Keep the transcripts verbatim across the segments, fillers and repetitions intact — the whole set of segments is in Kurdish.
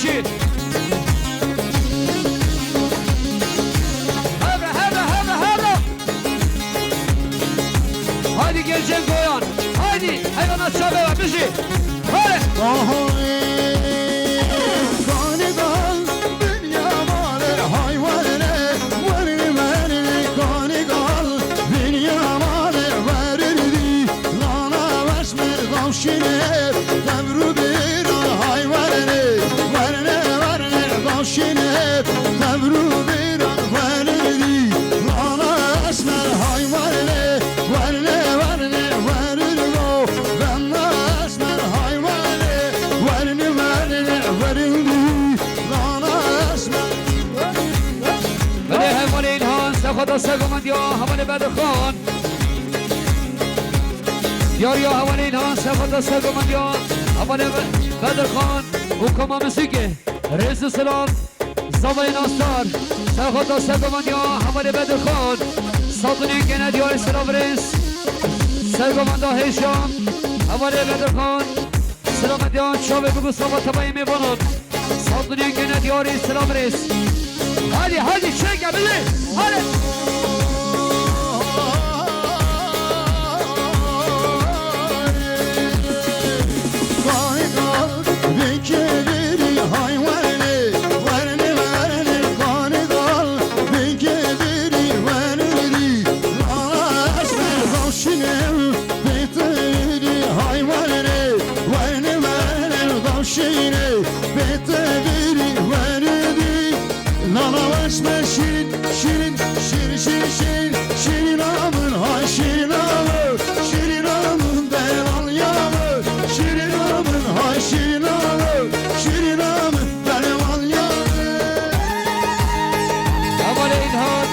Çi? Hevre, hevre, hevre, hevre! Haydi geleceğim Goyan. Haydi. Hayvana çabaya bizi. Haydi. Aha, ey, kanî dal, dinya malê haywanê, werni merni kanî dal, dinya malê werni dî, lana weş me davşinê, tevru bîran haywanê, werni merni davşinê, tevru bîran werni dî, lana esmer haywanê, werni merni werni go, benna esmer haywanê, werni merni werni dî, lana esmer. Belê hevalê Îlhan, sexata segomandiya, hevalê Bedirxan. Diyariya hevalê Îlhan, sexata segomandiya, hevalê Be-, Bedirxan û koma Misûkê. Rêz û silav, zavayê Nasar, sexata segomandiya, hevalê Bedirxan. Sazûnê gene diyarî silav rêz. Segovanda hêja, hevalê Bedirxan. Silametiya çavê bigusava tebayê mêvanan. Sazûnê gene diyarî silav rêz. Hadi, hadi, çek, ya, bili. Hadi. Kanî dal, vekê dîrî haywanê, werni merni kanî dal, vekê dîrî werni dî, lana esmer davşinê, bêtevî dî haywanê, werni merni davşinê, bêtevî dî werni dî. Nana weş me şîrin, şîrin, şîrin, şîrin, şîrin, şîrîna min, hay şîrîna min, şîrîna min, delal ya min, şîrîna min, hay şîrîna min, şîrîna min, delal ya min. Hevalê Îlhan,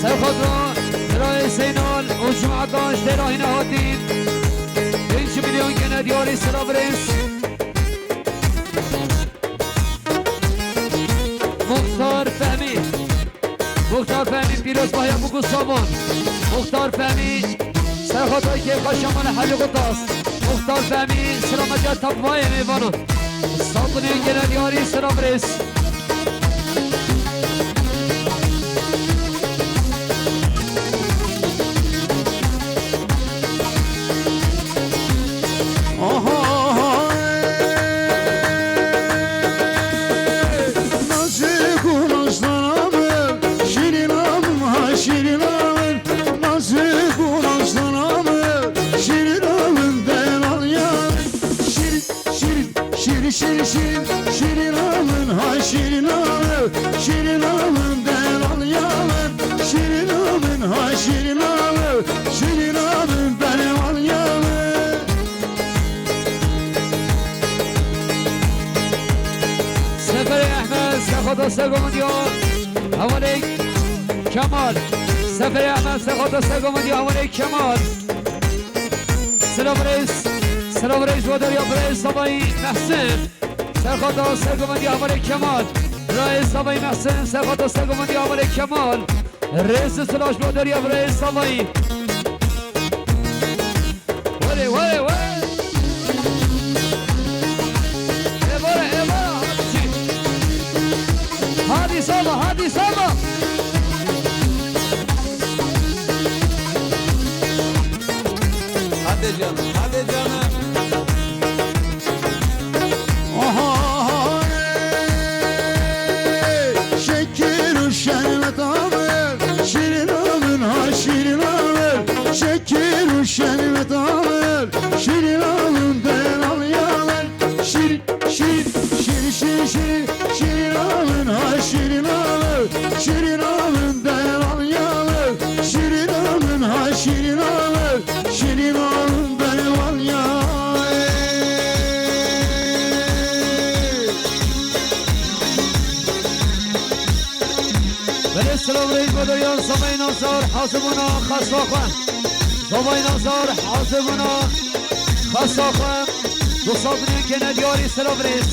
Serxotra, Birayê Zeynal û cemaetan ji têra hîne hatîn. Pênc milyon gene diyarî silav rêz. Muxtar Fehmî. Muxtar Fehmî pîrozbahiya bûk û savan. Muxtar Fehmî serxatayê kêfxweşa mala Helî Xutas. Muxtar Fehmî silametiya tebayê mêvanan. Sazûnê gene diyarî silav rêz. Aha, nazê ku nazlana min, şîrîna min, ha şîrîna min, nazê ku nazlana min, şîrîna min, delal ya min, şîrîn, şîrîn, şîrîn, şîrîn, şîrîn, şîrîna min, ha şîrîna min, şîrîna min, delal ya min, şîrîna min, ha şîrîna min, şîrîna min, delal ya min. Seferê Ehmed, sexata segomandiya, hevalê Kemal. Seferê Ehmed, sexata segomandiya, hevalê Kemal. Silav rêz, silav rêz, wadariya birayê Zavayî Mehsin. Serxata segomandiya, hevalê Kemal. Birayê Zavayî Mehsin, serxata segomandiya, hevalê Kemal. Rêz û silav ji bo deriya birayê Zavayî. Were, were, were. Ê were, ê were, hadi çî. Hadi Zava, hadi Zava. Hadi canım, hadi canım. Aha, şekir û şerbet amin, şîrîna min, ha şîrîna min. Şekir û şerbet amin, şîrîna min, delal ya min. Şîrîn, şîrîn, şîrîn, şîrîn, şîrîn, şîrîna min, ha şîrîna min. Şîrîna min, delal ya min. Şîrîna min, ha şîrîna min. Şîrîna min, delal ya. Belê silav rêz bo deriya Zavayê Nazar, hazir bûna xesta xwe. Zavayê Nazar, hazir bûna xesta xwe. Du sazûnê gene diyarî silav rêz.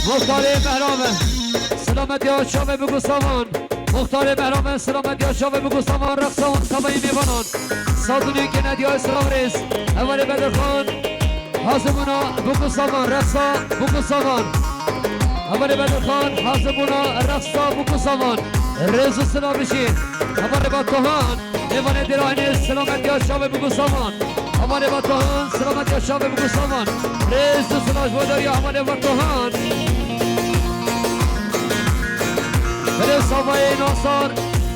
Muxtarê Mehrabe. Silametiya çavê bûk û savan. Muxtarê Mehrabe, silametiya çavê bûk û savan, reqsa wan tebayê mêvanan. Sazûnê gene diyarî silav rêz. Hevalê Bedirxan. Hazir bûna bûk û savan, reqsa bûk û savan. Hevalê Bedirxan, hazir bûna reqsa bûku savan. Rêz û silav bijî. Hevalê Batuhan, mêvanê dêrayînê, selametiya çavê bûku savan. Hevalê Batuhan, selametiya çavê bûku savan. Rêz û silav ji bo deriya hevalê Batuhan. Belê Savayê Nasar,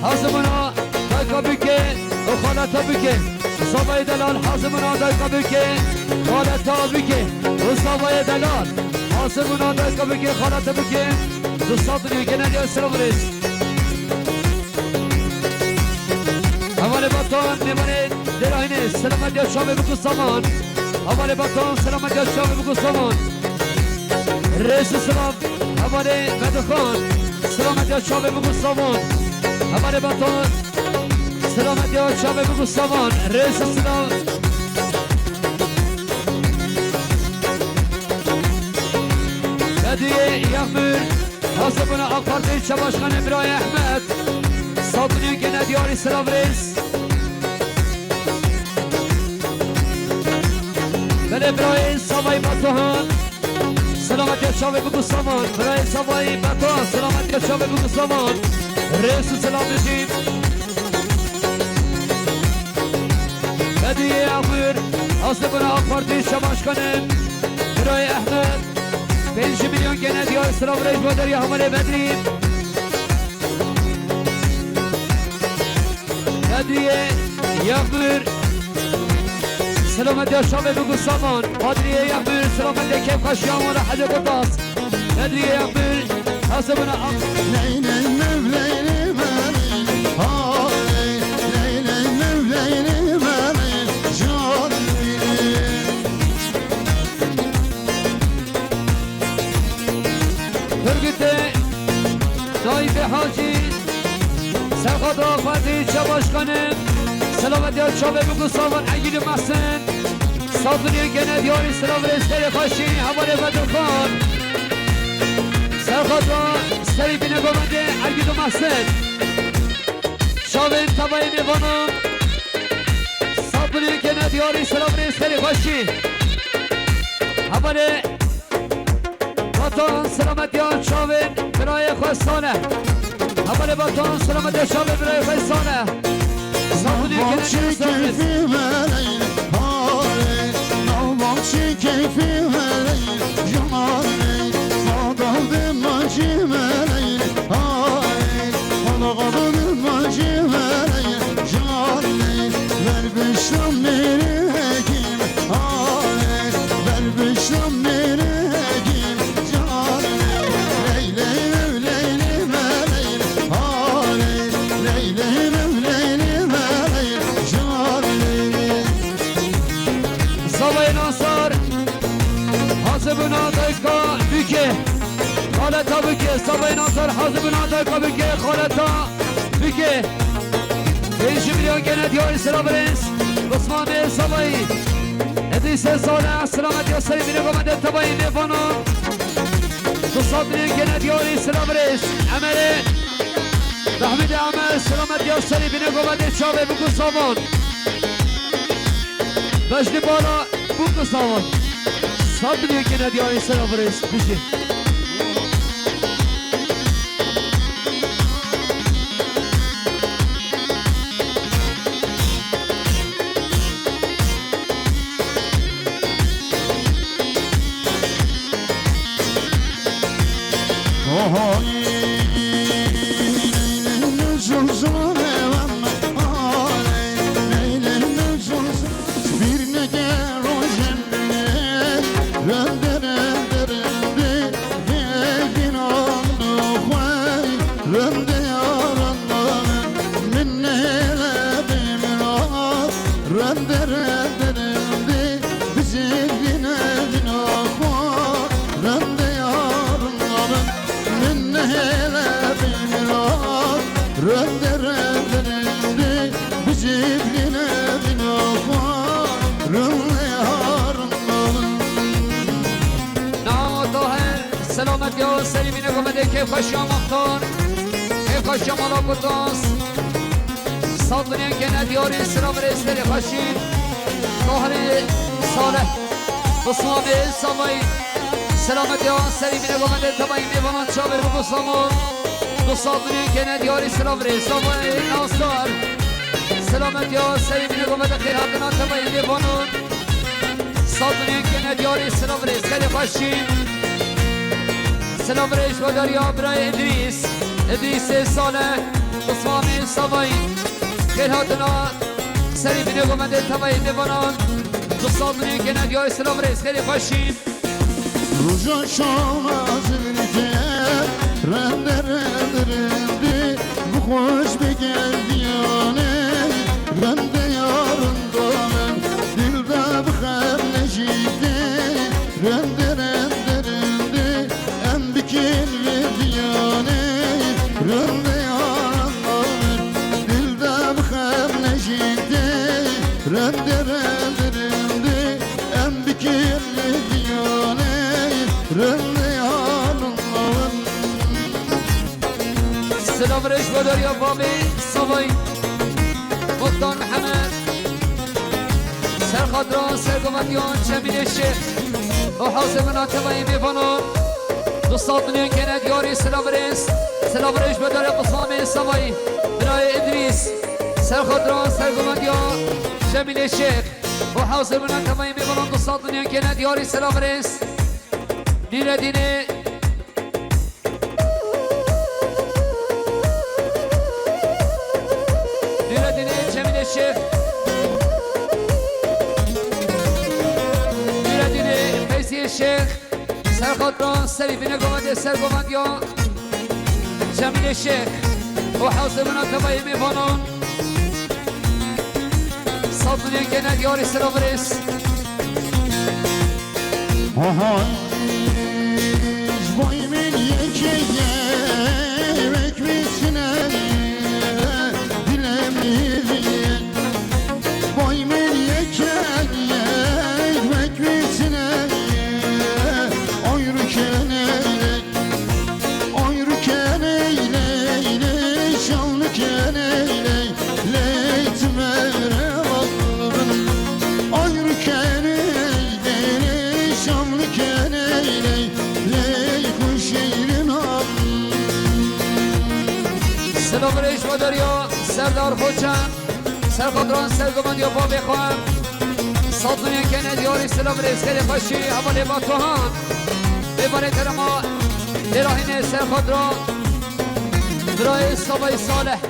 hazir bûna dayka bûkê û xaleta bûkê. Savayê Delal, hazir bûna dayka bûkê, xaleta bûkê. Û Savayê Delal, hazir bûna dayka bûkê, xaleta bûkê. Du sed milyon gene diya silav rêz. Hevalê Batuhan, mêvanê dêrayînê, selametiya çavê bûku savan. Hevalê Batuhan, selametiya çavê bûku savan. Rêz û silav, hevalê Bedirxan, selametiya çavê bûku savan. Hevalê Batuhan, selametiya çavê bûku savan. Rêz û silav. Bedriyê Yexmûr, hazir bûna AK Partî ilçe başkanê birayê Ehmed. Sed milyon gene diyarî silav rêz. Belê birayê Savayê Batuhan, selametiya çavê bûku savan. Birayê Savayê Batuhan, selametiya çavê bûku savan. Rêz û silav bijîn. Bedriyê Yexmûr, hazir bûna AK Partî ilçe başkanê birayê Ehmed. Pêncî milyon gene diyar silav rêz bo deriya hevalê Bedrî. Bedriyê Yexmûr, selametiya çavê bûku savan. Bedriyê Yexmûr, selametiya kêfxweşiya wan re hece ku tas. Bedriyê Yexmûr, hazir bûna ak- Leylim ev leylim ev, ha, leylim ev leylim ev, can leylim. Turgutê Tayyipê Hacî, serxada Xwedî çe başkanê, selametiya çavê bûku savan Egîlî Mehsin, sed milyon gene diyarî silav rêz serê xweşî, hevalê Bedirxan, serxada serê bîne govendê Egîlî Mehsin. Çavên tevayê mêvanan, sed milyon gene diyarî silav rêz serê xweşî. Hevalê Batuhan, selametiya çavên birayê xwe Salih. Hevalê Batuhan, selametiya çavên birayê xwe Salih. Sed milyon gene diyarî silav rêz. Navbahçe keyfî me leyl, yar leyl, ma davde ma cî me leyl, hay, ma davde ma cî me leyl, yar leyl, ver bişlam mêrê hekîm, hay, ver bişlam mêrê hekîm, yar leyl, leyl, leyl, leyl, me leyl, hay, leyl, leyl, leyl, leyl, me leyl, yar leyl. Savayê Nasar, hazir bûna dayka bûkê, xaleta bûkê. Savayê Nasar, hazir bûna dayka bûkê, xaleta bûkê. Pêncî milyon gene diyarî silav rêz. Osmanê Savayî. Edîsê Salih, selametiya serê bîne govendê tevayê mêvanan. Du sed milyon gene diyarî silav rêz. Emerê Mehmûdê Emer, selametiya serê bîne govendê çavê bûku savan. Bejnî bala bûku savan. Sed milyon gene diyarî silav rêz bijî. Rende rende rende, bijêrîne vîna xwe. Rende yarina min, min nehêle bê mirat. Rende rende rende, bijêrîne vîna xwe. Rende yarina min. Namo Tahir, selametiya serê bîne govendê kêfxweşiya Mextar. Kêfxweşiya mala Kurdas. Sed milyon gene diyarî silav rêz serê xweşî. Tahrê Salih. Bislamê Savayî. Selamet ya serî bîne govendê tevayî mêvanan çavêr bi Gusamo. Du sal duniyên kene diyarî silav rê. Zavayê Nasdar. Selamet ya serî bîne govendê xêr hatina tevayî mêvanan. Sal duniyên kene diyarî silav rê. Serê xweşî. Silav rê ji bo dariya birayê Idrîs. Idrîsê Saleh. Gusmamê Savayî. Xêr hatina serî bîne govendê tevayî mêvanan. Du sal duniyên kene diyarî silav rê. Serê xweşî. Roja şana zirke, rende rende rende, bi xweş bi geldiyanê, rende yarın domen, dilde bi xem nejîte, rende rende rende, em bikin ve diyanê, rende yarın domen, dilde bi xem nejîte, rende rende rende. Em bikin li diyanê, rindê hanimawin. Silav rêj bo dariya bavê Savayî, Muxtar Mihemed, serxatran sergovendiyan Cemîlê Şêx û hewzê min a tevayî mêvanan. Du sal duniyên kene diyarî silav rêz, silav rêj bo dariya Qusamê Savayî, birayê Idrîs, serxatran sergovendiyan Cemîlê Şêx. û hewzê min a tevayî mêvanan du sal duniyên kene diyarî silav rêz. Nîredînê. Nîredînê Cemîlê Şêx. Nîredînê Feyziyê Şêx. Serxatran serî bîne govendê sergovendiya Cemîlê Şêx û hewzê min a tevayî mêvanan. Sal duniyên kene diyarî silav rêz. Aha, ji boy min yekê ye, wek min çine ye, dilê min ye. Boy min yekê ye, wek min çine ye, oy rûkenê ye. Oy rûkenê ley ley, şanlûkenê ley ley, çimere bal bin. Oy rûkenê ley ley, şanlûkenê ley ley, xweşîrin am. Silav rêj bo dariya Serdar Xoçan. Serxatran sergovendiya bavê xwe. Sal duniyên kene diyarî silav rêz xêrê xweşî hevalê Batuhan. Mêvanê terema Dêrahînê serxatran. Birayê Savayî Saleh.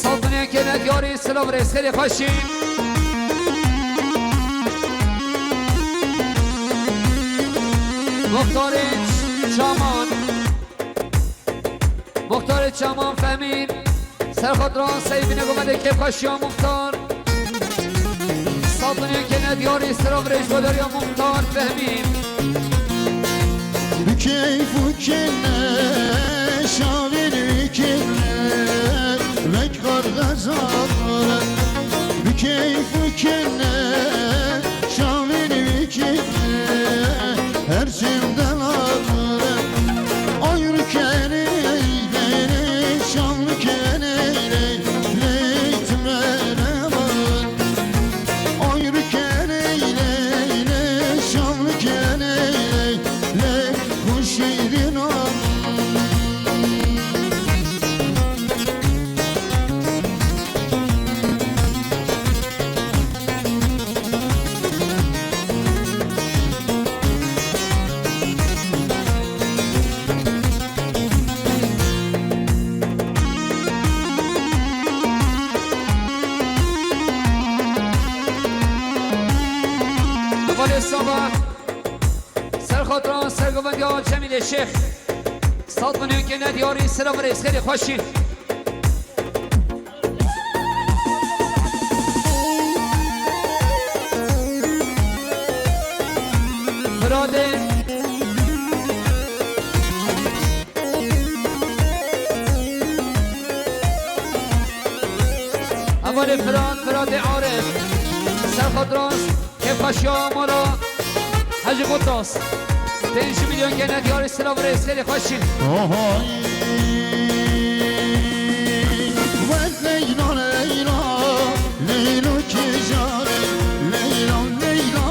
Sal duniyên kene diyarî silav rêz xêrê xweşî. Muxtarê Çaman. Muxtarê Çaman Fehmî, serxatran serî bîne govendê kêfxweşiya Muxtar. Sal duniyên kene diyarî silav rêj bo dariya Muxtar Fehmî. Bi keyf û kene şavên wî kene, wek xar xezan re. Bi keyf û kene şavên wî kene, her çim delan re. Oy rûkenê ley ley, şanlûkenê ley ley, çimere bal. Oy rûkenê ley ley, şanlûkenê ley ley, xweşîrin am. Hevalê Saba, serxatran sergovendiya Cemîlê Şêx. Sal duniyên kene diyarî silav rêz xêrê xweşî. Firadê. Hevalê Firat, Firadê Arif. Serxatran, kêfxweşiya mala Hecî Xuttas. Pênc milyon kene diyarî silav rêz xêrê xweşî. Ohoy. Wek Leyla, Leyla, Leylo kîja re, Leyla, Leyla.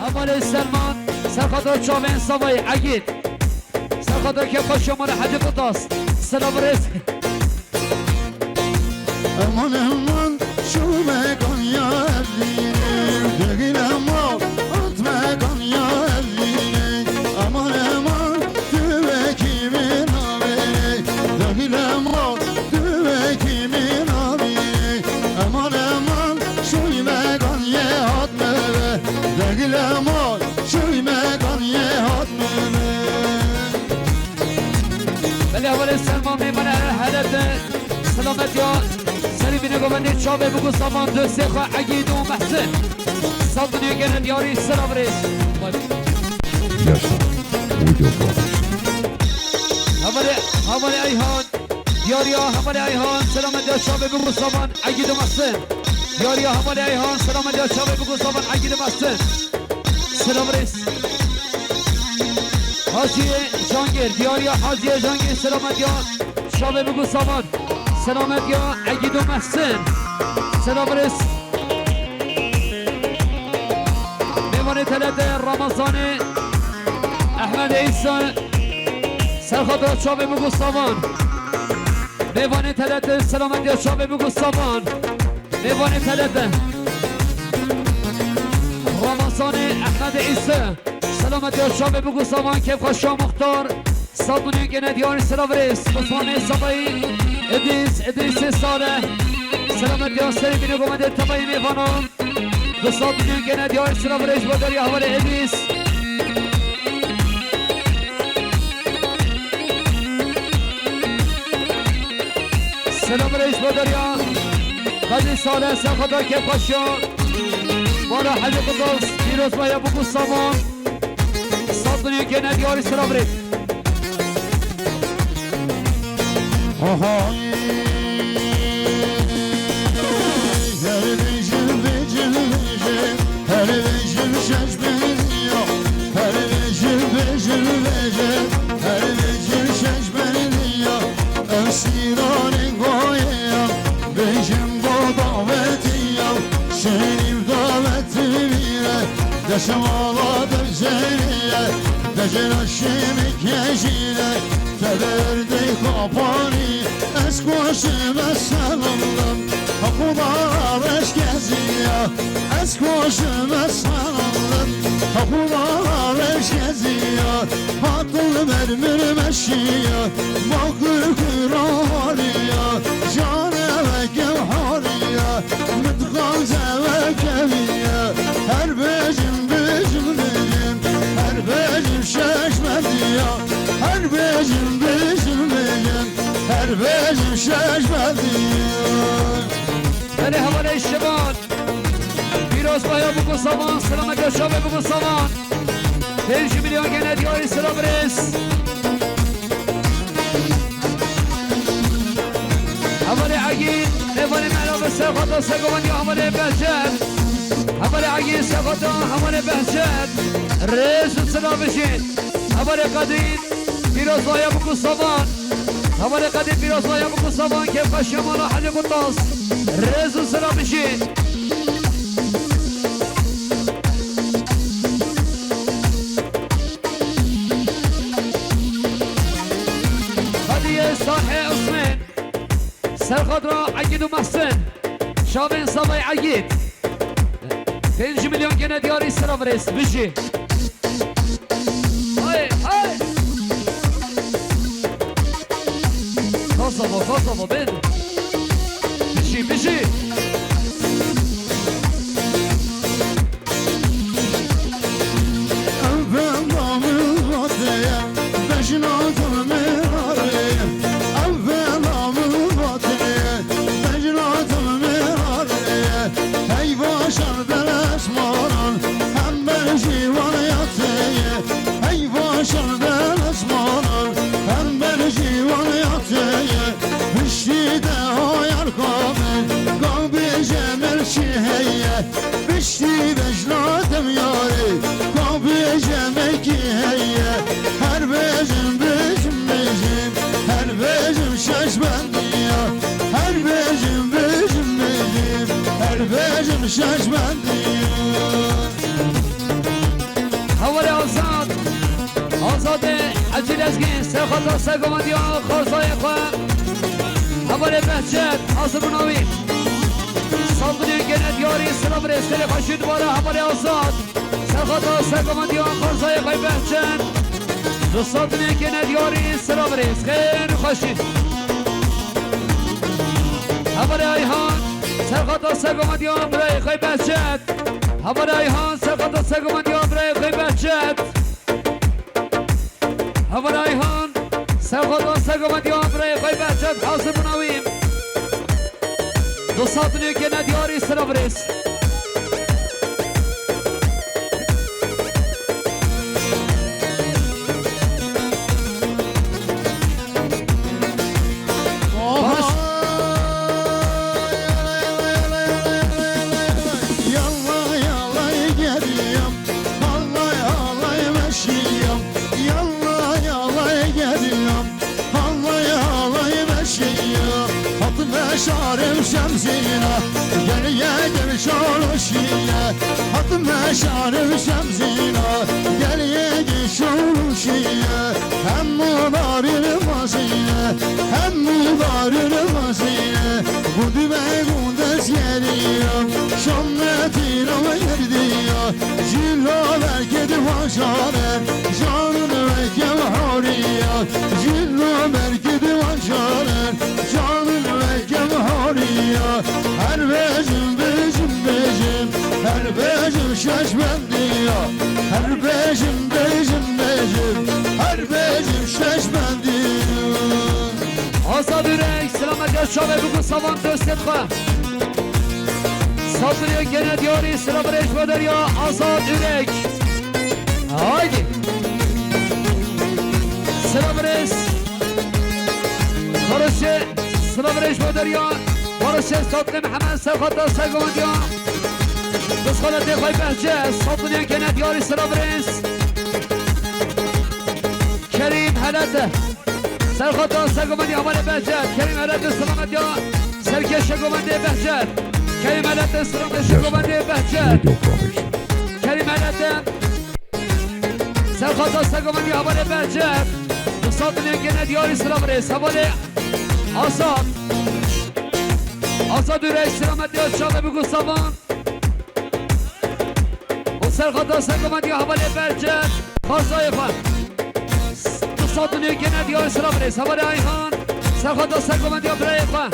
Hevalê Selman, Serxata çavên Savayî Egîd. Serxata kêfxweşiya mala Hecî Qutas. Silav rêz. Eman eman şûmekan ya evînê. Degîle ma atmekan ya evînê. Eman eman tüvekî min avênê. Degîle ma tüvekî min avînê. Eman eman şûmekan ye hatme ve. Degîle ma şûmekan ye hatme ve. Belê hevalê Selma mêvanê here de selamet ya. Serî bîne govendê çavê biku saman dostê xwe Egîd û Mehsin. Sal dinê gene diyarî silav rêz. Yaşa. Video Production. Hevalê, hevalê Eyhan. Diyariya hevalê Eyhan, selamet ya çavê biku saman Egîd û Mehsin. Diyariya hevalê Eyhan, selamet ya çavê biku saman Egîd û Mehsin. Silav rêz. Hacî Cangir, diyariya Hacî Cangir, selamet ya çavê biku saman. Selamet ya Egîd û Mehsin. Silav rêz. Mêvanê T L T Ramazanê Ehmed Îsa. Serxata çavê biku saman. Mêvanê T L T selamet ya çavê biku saman. Mêvanê T L T. Ramazanê Ehmed Îsa. Selamet ya çavê biku saman, kêfxweşiya muxtar. Sal dinê gene diyarî silav rêz. Osmanê Savayî. Îdrîs, Îdrîsê Saleh. Selamet ya serê bîne govendê tevayî mêvanan. Di sal dinê gene diyarî silav rêz bo deriya hevalê Îdrîs. Selam reis Badariya. Qadî Salih, serxata kêfxweşiya. Mala Hecî Qutas, pîroz be ya biku saman. Sal dinê gene diyarî silav rêz. Aha. Her vejin vejin vejin, her vejin şeş beniya, her vejin vejin vejin, her vejin şeş beniya. Ev sîranên goyê ya, bêjin bo davetiya, şerîf daveti vîre, deşemala devzeriye, decela şêmik hejîre, te derdê kapanî, ez koşime selamlim, Hekuda reşkeziya, ez koşime selamlim, Hekuda reşkeziya. Hatin ber min meşiya, bak kura hariya, jane ve kevhariya, mitxan zeve keviya. Her bejim bejim bejim, her bejim şeş bendiya. Her bejim bejim bejim, her bejim şeş bendiya. Belê hevalê Şevan. Pîroz baya biku saman, selamet ya çavê biku saman. Pênc milyon gene diyarî silav rêz. Hevalê Egîd, mêvanê me re bi serxata sergovendiya hevalê Behcet. Hevalê Egîd serxata hevalê Behcet. Rêz û silav bijîn. Hevalê Qedîr, pîroz baya biku saman. Hevalê Qedîr, pîroz baya biku saman, kêfxweşiya mala Hecî Qutas. Rêz û silav bijîn. Qedîyê Sahê Osman. Serxatra Egîd û Mehsin. Çavên Savayî Egîd. Pênc milyon gene diyarî silav rêz. Bijî. Hay, hay. Kosova, Kosova, bin. Bijî, bijî. Ev benda min hateye, bejna dil min areye. Ev benda min hateye, bejna dil min areye. Hey başar belesmanan, hem bejî wan yateye. Hey başar belesmanan, hem bejî wan yateye. Piştî de hayal kabe, gav bêje milkî heye. Piştî bejna dem yarê, ka bêje me kî heye. Her bêjim, bêjim, bêjim, her bêjim şeş bendiya. Her bêjim, bêjim, bêjim, her bêjim şeş bendiya. Hevalê Azam. Azadê Hecî Lezgî, serxata sergovendiya xarzayê xwe. Hevalê Behçet, hazir bûna wî. Sandinê gene diyarî, silav rêz, xêrê xweşî dubare hevalê Azad. Serxata sergovendiya xarzayê xwe Behçet. Di sandinê gene diyarî, silav rêz, xêr xweşî. Hevalê Ayhan, serxata sergovendiya birayê xwe Behçet. Hevalê Ayhan, serxata sergovendiya birayê xwe Behçet. Heval Ayhan, serxodan sergovendiyan birayê xwe Behçet hazir bûna wî. Du sed nêkêne diyarî silav rêz. Yallah yallah geliyorum. Halay halay meşiyam, yallah yallah geliyorum. Halay halay meşiyam, hatme şarım şemsine, geriye gel şarşiye. Hatme şarım şemsine, geriye gel şarşiye. Hem mudarın mazine, hem mudarın mazine. Bu düve bu dest geliyor, şom ne tiro verdi ya. Jîlo berkê di van şarê, canın weke horiya. Jîlo berkê di van şarê, canın weke horiya. Her bejim, bejim, bejim, her bejim şaş bendiya. Her bejim, bejim, bejim, her bejim şaş bendiya. Azad Ürek, selamet ya çavê bû ku savan dostê xwe. Sabriye gene diyarî, silav rêz bo derya Azad Ürek. Haydi. Silav rêz. Barışê, silav rêz bo derya. Barışê Sabriye Mihemed serxata sergovendiya. Bisxaletê xwe Behçe, Sabriye gene diyarî, silav rêz. Kerîm Helete. Serxodan sergovendiya hevalê Behçet, Kerîm Eredin silametiya serkêşe govendê Behçet. Kerîm Eredin silametiya govendê Behçet. Kerîm Eredin. Serxodan sergovendiya hevalê Behçet. Sabriye gene diyarî, silav rêz. Hevalê Azad. Azad Ürek silametiya çavê bû ku savan. Û serxata sergovendiya hevalê Behçet, xarzayê xwe. Du sed û nêkêne diyarî, silav rêz. Hevalê Ayhan, serxata sergovendiya birayê xwe.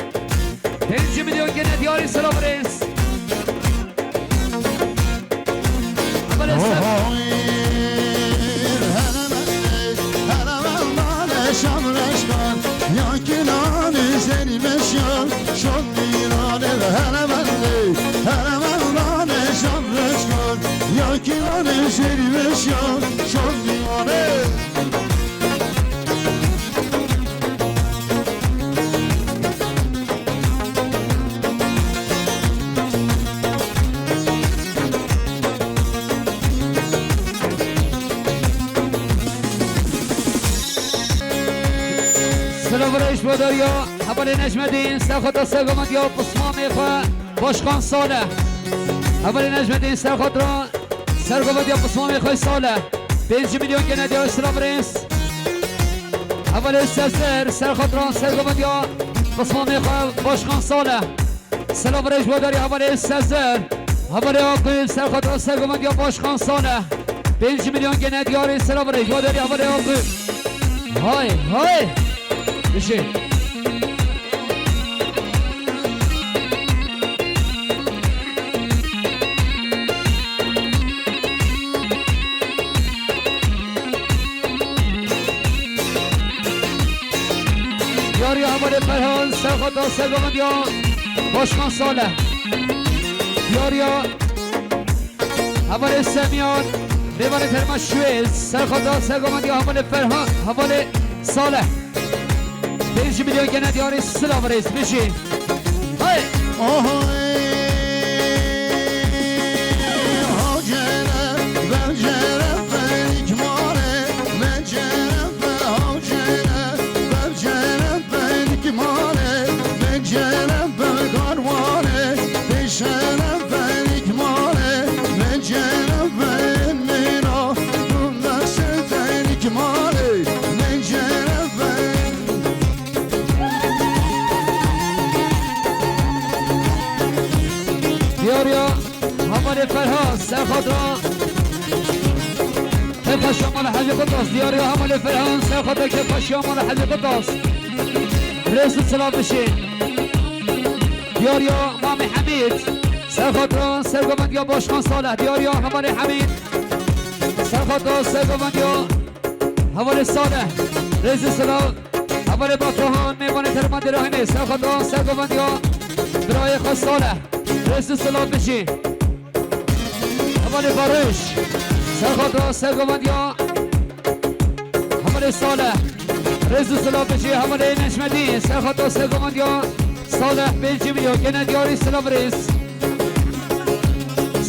Pêncî milyon gene diyarî, silav rêz. Hevalê Ser- Oy, hele mendê, hele mendane şam reşkan, ya kilanê zerî meşyan, şom mîrane hele mendê, hele mendane şam reşkan, ya kilanê zerî meşyan, şom mîrane. Silav rêz bo derya, hevalê Necmedîn, serxata sergovendiya pismamê xwe, Başkan Salih. Hevalê Necmedîn, serxata sergovendiya pismamê xwe Salih. Pêncî milyon gene diyarî, silav rêz. Hevalê Sezer, serxata sergovendiya pismamê xwe, Başkan Salih. Silav rêz bo derya hevalê Sezer. Hevalê Akif, serxata sergovendiya Başkan Salih. Pêncî milyon gene diyarî, silav rêz bo derya hevalê Akif. Hay, hay. Bişê. Diyariya hevalê Ferhan, serxata sergovendiya Başkan Salih. Diyariya hevalê Semyan, mêvanê terma Şwêd, serxata sergovendiya hevalê Ferhan, hevalê Salih. Pêncî milyon gene diyarî, silav rêz, bijî. Hey! Ohoy! Hocere, becere, ferik mare, mecere, fe, hocere, becere, ferik mare, mecere, fe, karware, peşere, ferik mare, mecere, fe, mira, bu mesele ferik mare. Kêfa şamal Hecî Qutas, diyariya hevalê Ferhan, ser xatir kêfa şamal Hecî Qutas. Rêz û silav bişî. Diyariya Mamê Hemîd, ser xatir sergovendiya Başkan Salih, diyariya hevalê Hemîd. Ser xatir sergovendiya hevalê Salih. Rêz û silav. Hevalê Batuhan, mêvanê Termandê Rahînê, ser xatir sergovendiya birayê xwe Salih. Rêz û silav bişî. Hevalê Barış, ser xatir sergovendiya hevalê Salih. Rêz û silav bişî. Hevalê Neşmedî, ser xatir sergovendiya Salih Bêncîmî yo, gene diyarî silav rêz.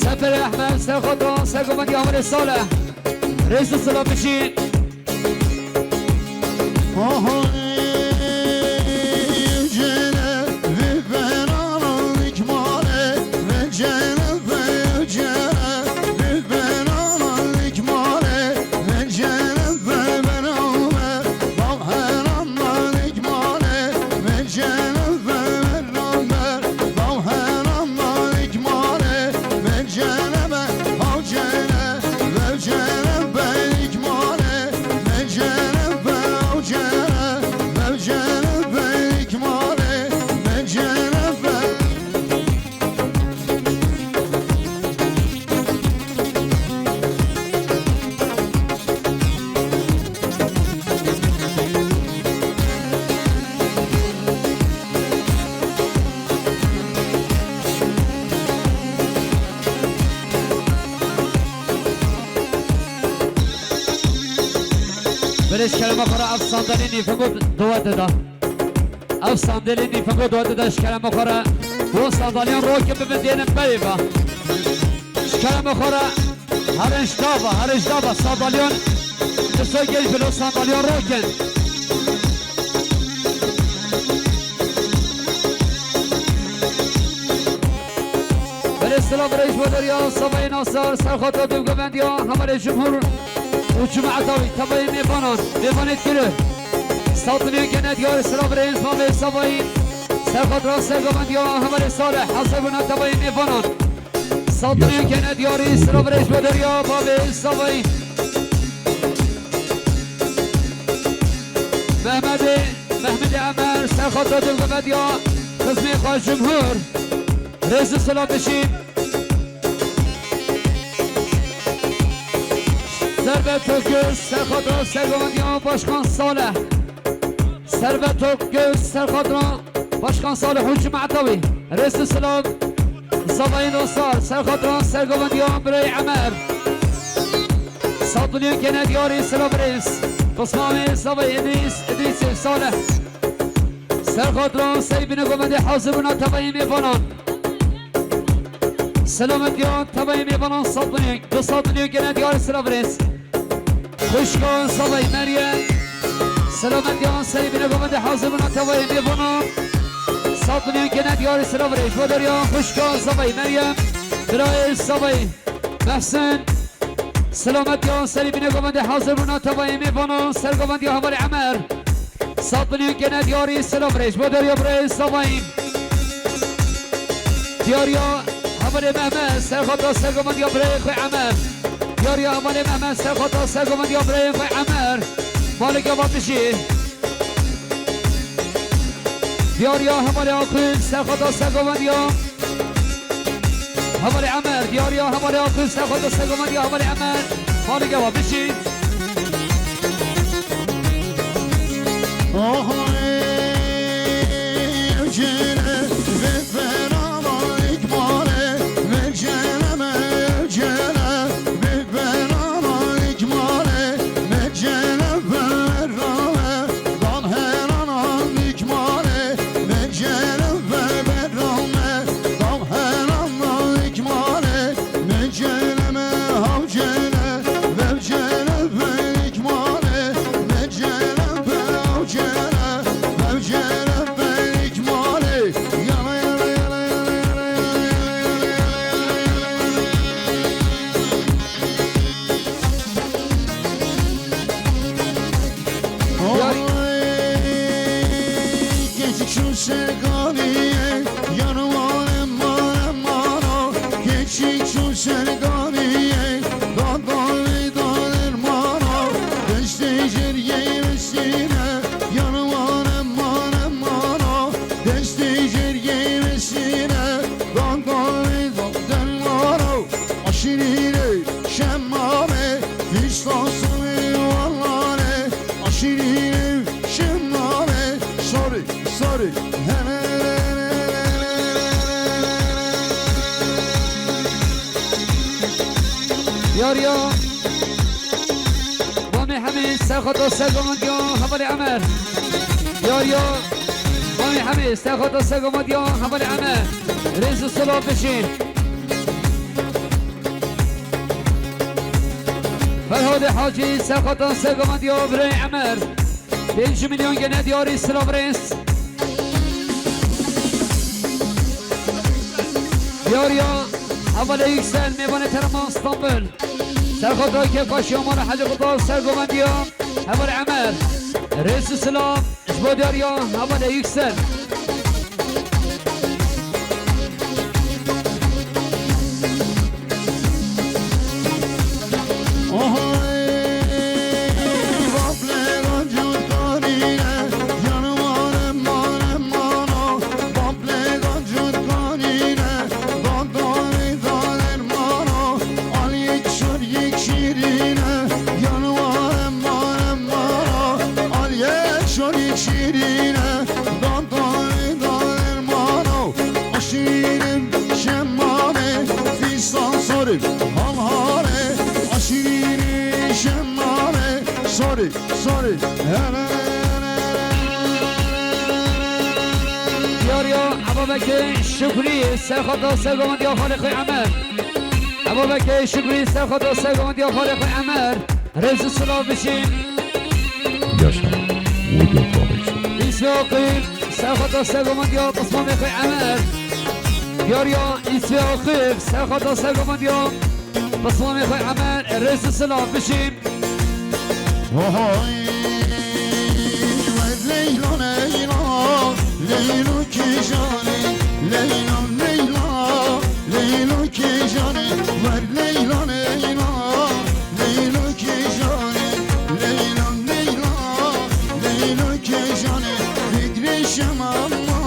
Seferê Ehmed, ser xatir sergovendiya hevalê Salih. Rêz û silav bişî. Belê ji kerema xwe re ev sandalî nîvîngo dua dida. Ev sandalî nîvîngo dua dida ji kerema xwe re. Bo sandalîyan rokin bibin dênin berê ve. Ji kerema xwe re herin ji dava, herin ji dava sandalîyan. Tirso gel bilo sandalîyan rokin. Belê silav rêz bo deriya Savayê Nasar, ser xatir dûvgovendiya hevalê cumhur û cemaeta wî, tevayê mêvanan, mêvanê dikir. Sat milyon gene diyarî silav rêz bavê Savayî, ser xatira sergovendiya hevalê Salih, hazir bûna tevayê mêvanan. Sat milyon gene diyarî silav rêz bo deriya bavê Savayî. Mehmedê, Mehmedê Emer, ser xatira dûvgovendiya xizmê xwe cumhur. Rêz û silav bişî. Servet Tokgöz, ser xatira sergovendiya Başkan Salih. Servet Tokgöz, ser xatira Başkan Salih û cemaeta wî. Rêz û silav. Zavayê Nasar, ser xatira sergovendiya birayê Emer. Sat milyon gene diyarî silav rêz. Pismamê Zavayê Îdrîs, Îdrîsê Salih. Ser xatira Seybînê govendê hazir bûna tevayê mêvanan. Selametiya tevayê mêvanan sat milyon, du sat milyon gene diyarî silav rêz. Xwişka Zavayê Meryem. Selametiya Seybînê govendê hazir bûna tevayê mêvanan. Sat milyon gene diyarî silav rêz. Bo deriya xwişka Zavayê Meryem. Birayê Zavayê Mehsin. Selametiya Seybînê govendê hazir bûna tevayê mêvanan, sergovendiya hevalê Emer. Sat milyon gene diyarî silav rêz. Bo deriya birayê Zavayî. Diyariya hevalê Mehmet, ser xatira sergovendiya birayê xwe Emer. Diyariya hevalê Mehmet, ser xatira sergovendiya birayê xwe Emer. Malê gava bijî. Diyariya hevalê Akun, ser xatira sergovendiya hevalê Emer, diyariya hevalê Akun, ser xatira sergovendiya hevalê Emer. Malê gava bijî. Sorry, sorry. Yar ya. Bamê Hemî, serxata sergomandiya hevalê Emer. Yar ya. Bamê Hemî, serxata sergomandiya hevalê Emer. Rêz û silav bişî. Ferhadê Hacî, serxata sergomandiya birayê Emer. Pênc milyon gene diyarî silav rêz. Diyariya hevalê Yüksel, mêvanê Terema Stenbul. Serxata kêfxweşiya mala Hecî Qutas, sergomandiya hevalê Emer. Rêz û silav ji bo diyariya hevalê Yüksel. Şirin şemmame, fistan sarı, halhare, aşirin şemmame, sarı, sarı, hele. Diyariya Ebabekê Şükrî, serxata sergomandiya xalê xwe Emer. Ebabekê Şükrî, serxata sergomandiya xalê xwe Emer. Rêz û silav bişîn. Yaşa. Wodo Tavêşo. Îsve Aqil, serxata sergomandiya pismamê xwe Emer. Diyariya Îsve Aqil, serxata sergomandiya pismamê xwe Emer. Rêz û silav bişîn. Vay, wer Leyla, Leyla, Leyla kîjanê, Leyla, Leyla, Leyla kîjanê, wer Leyla, Leyla. Leylo kêjanê, Leyla, Leyla, Leylo kêjanê, fikrê şema ma,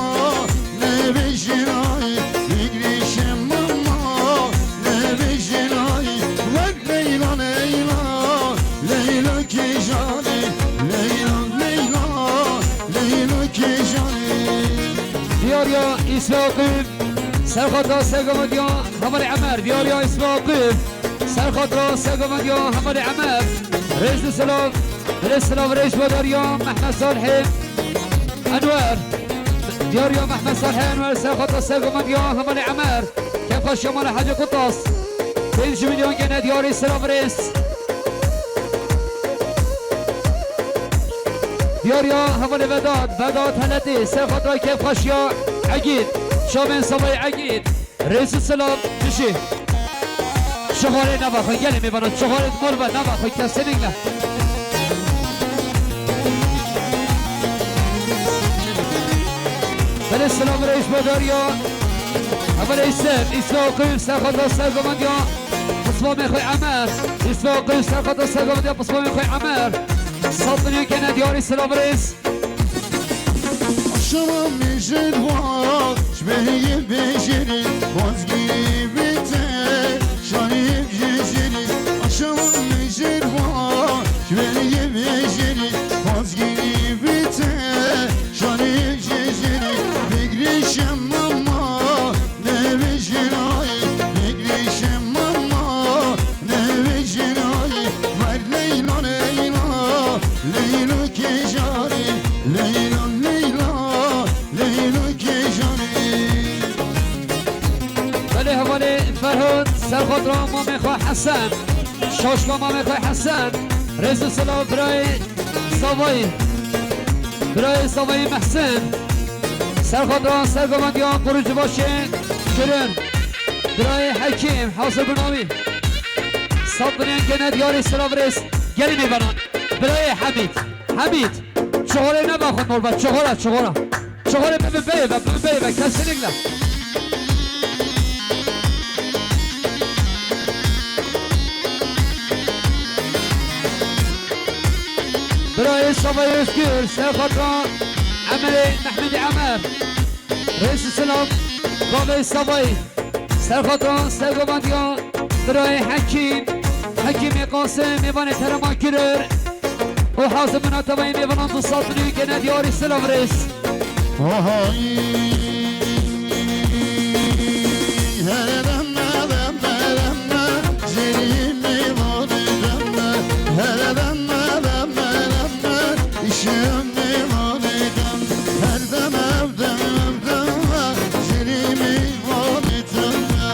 nebêjin ay, fikrê şema ma, nebêjin ay, wek Leyla, Leyla, Leylo kêjanê, Leyla, Leyla, Leylo kêjanê. Diyariya Îsveqî, serxata sergomandiya hevalê Emer, diyariya Îsveqî. Serxatra sergomandiya hevalê Emer. Rêz û silav, rêz silav rêz bo diyariya Mehmet Salihê Enwer. Diyariya Mehmet Salihê Enwer, serxatra sergomandiya hevalê Emer. Kêfxweşiya mala Hecî Qutas. Pênc milyon gene diyarî silav rêz. Diyariya hevalê Vedat, Vedat Heletî, serxatra kêfxweşiya Egîd. Çavên Savayê Egîd. Rêz û silav bişî. Çixarê nava xwe, gelê mêvanan, çixarê mor ve nava xwe, kesinlikle. Belê silav rêz bo diyariya. Hevalê Îsef, Îsveqî, serxata sergomandiya pismamê xwe Emer. Îsveqî, serxata sergomandiya pismamê xwe Emer. Sed milyon gene diyarî silav rêz. Aşama mejid wa, ji beriyê bejêrê, bazgirî bite, şaniyê bejêrê. Aşama mejid wa, ji beriyê bejêrê, bazgirî bite, şaniyê bejêrê. Begrîşe mama, nebêjin ay, begrîşe mama, nebêjin ay. Ver Leyla, Leyla, Leyla kêjanê, Leyla, Leyla, Leyla kêjanê. Belê hevalê Ferhad, serxatra mamê xwe Hesen, şaşka mamê xwe Hesen, rêz û silav birayê Savayî. Birayê Savayî Mehsen. Serxatra sergomandiya Qurucubaşê Kirin. Birayê Hekîm, Hasil Binamî. Sed milyon gene diyarî silav rêz. Gelê mêvanan. Birayê Hemîd. Hemîd. Çixorê nebe xwe norba. Çixora, çixora. Çixorê bibe beyê ve, bibe beyê ve. Kesinlikle. Birayê Savayê Özgür, serxatra Emerê Mehmedê Emer. Rêz û silav, bavê Savayê. Serxatra sergomandiya birayê Hekîm. Hekîmê Qasim, mêvanê terema Kirir û hazir bûna tevayê mêvanan du sed milyon gene diyarî silav rêz. Ohay. Her deme, deme, deme, zerî mêvanê deme. Her deme, deme, deme, işim mêvanê deme. Her deme, deme, deme, zerî mêvanê deme.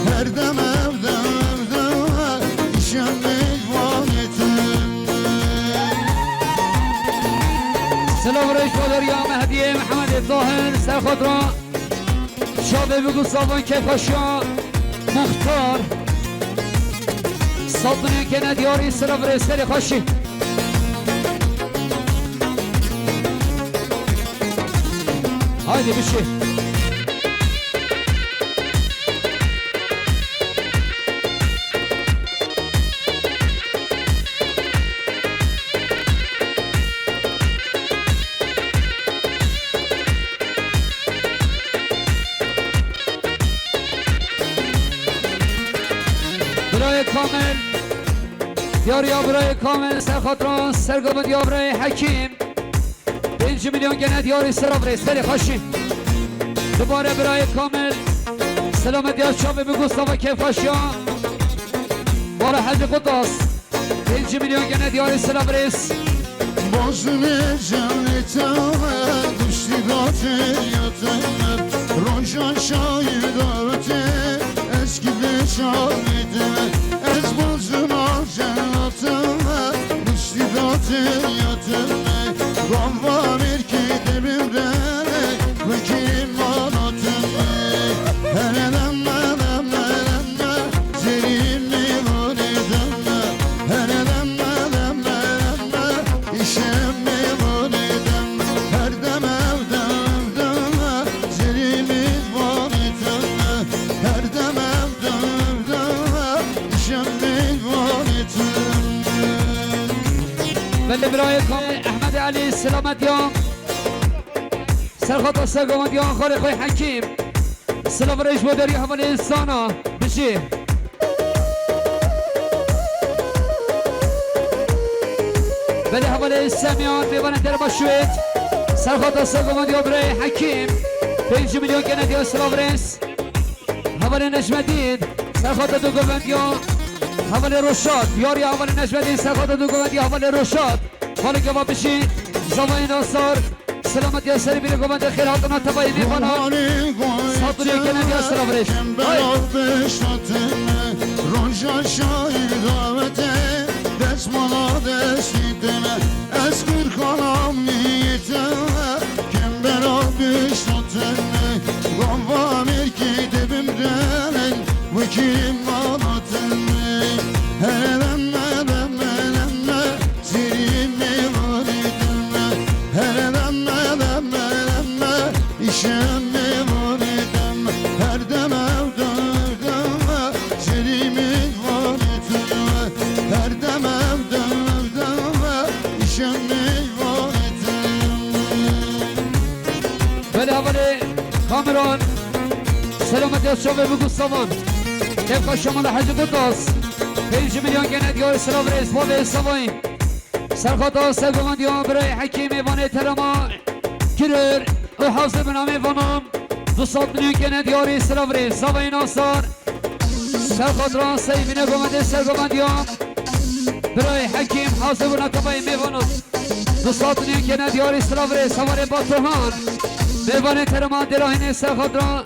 Her deme, deme, deme, işim mêvanê deme. Silav rêz bo derya Mehdiyê Mehemedê Tahir, serxatra Şavê Bigusavan Keyfxweşiya Muxtar. Sed milyon gene diyarî silav rêz, serê xweşî. Haydi bişî. Birayê Kamil. Diyariya birayê Kamil, serxatra sergovindiya birayê Hekîm. Pênc milyon gene diyarî silav rêz, serê xweşî. Dubare birayê Kamil, selametiya çavê min Gustava keyfxweşiya. Mala Hecî Qutas, pênc milyon gene diyarî silav rêz. Bozulê canê te, duştî datê ya te, roja şahî dawetê, ez gidê şahî te, ez bozulê canê te, duştî datê ya te, gava mêrkê dibimre, wekî manatê. Here deme, deme, deme, zerî mêvanê deme. Here deme, deme, deme, îşê mêvanê deme. Her deme, deme, deme, zerî mêvanê deme. Her deme, deme, deme, îşê mêvanê deme. Belê birayê Kamê Ehmed Elî, selamet ya. Serxata sergovindiya xalê xwe Hekîm. Silav rêz bo derî hevalê Sana. Bijî. Belê hevalê Semyan, mêvanê derba Şwêd. Serxata sergovindiya birayê Hekîm. Pênc milyon gene diya silav rêz. Hevalê Necmedîn, serxata du govendiya hevalê Roşat. Diyariya hevalê Necmedîn, serxata du govendiya hevalê Roşat. Xalê gava bijî, zavayê Nasar. Selametiya serê bîrê govendê xêr hatina tevayê mêvanan. Sed milyon gene diya silav rêz. Hay. Roja şahî dawetê, destmala destî te me. Ez qirxana miyê te me, kembera pêşa te me. Gava mêrkê dibimrên, wekî mala te me. Hereme, reme, reme, zerî mêvanê te me. Hereme, reme, reme, îşe mêvanê te me. Her dem ev dem ev dem e, zerî mêvanê te me. Her dem ev dem ev dem e, îşe mêvanê te me. Belê hevalê Kameran, selametiya çavê Bigusavan. Keyfxweşiya mala Hecî Qutas. Pênc milyon gene diyarî silav rêz, bavê Savayî. Serxata sergovendiya birayê Hekîm, mêvanê terema Kirir û hazir bûna mêvanan. Du sed milyon gene diyarî silav rêz, zavayê Nasar. Serxatra Seyvîne govendê sergovendiya birayê Hekîm, hazir bûna tevayê mêvanan. Du sed milyon gene diyarî silav rêz, hevalê Batuhan. Mêvanê terema Dêrahînê, serxatra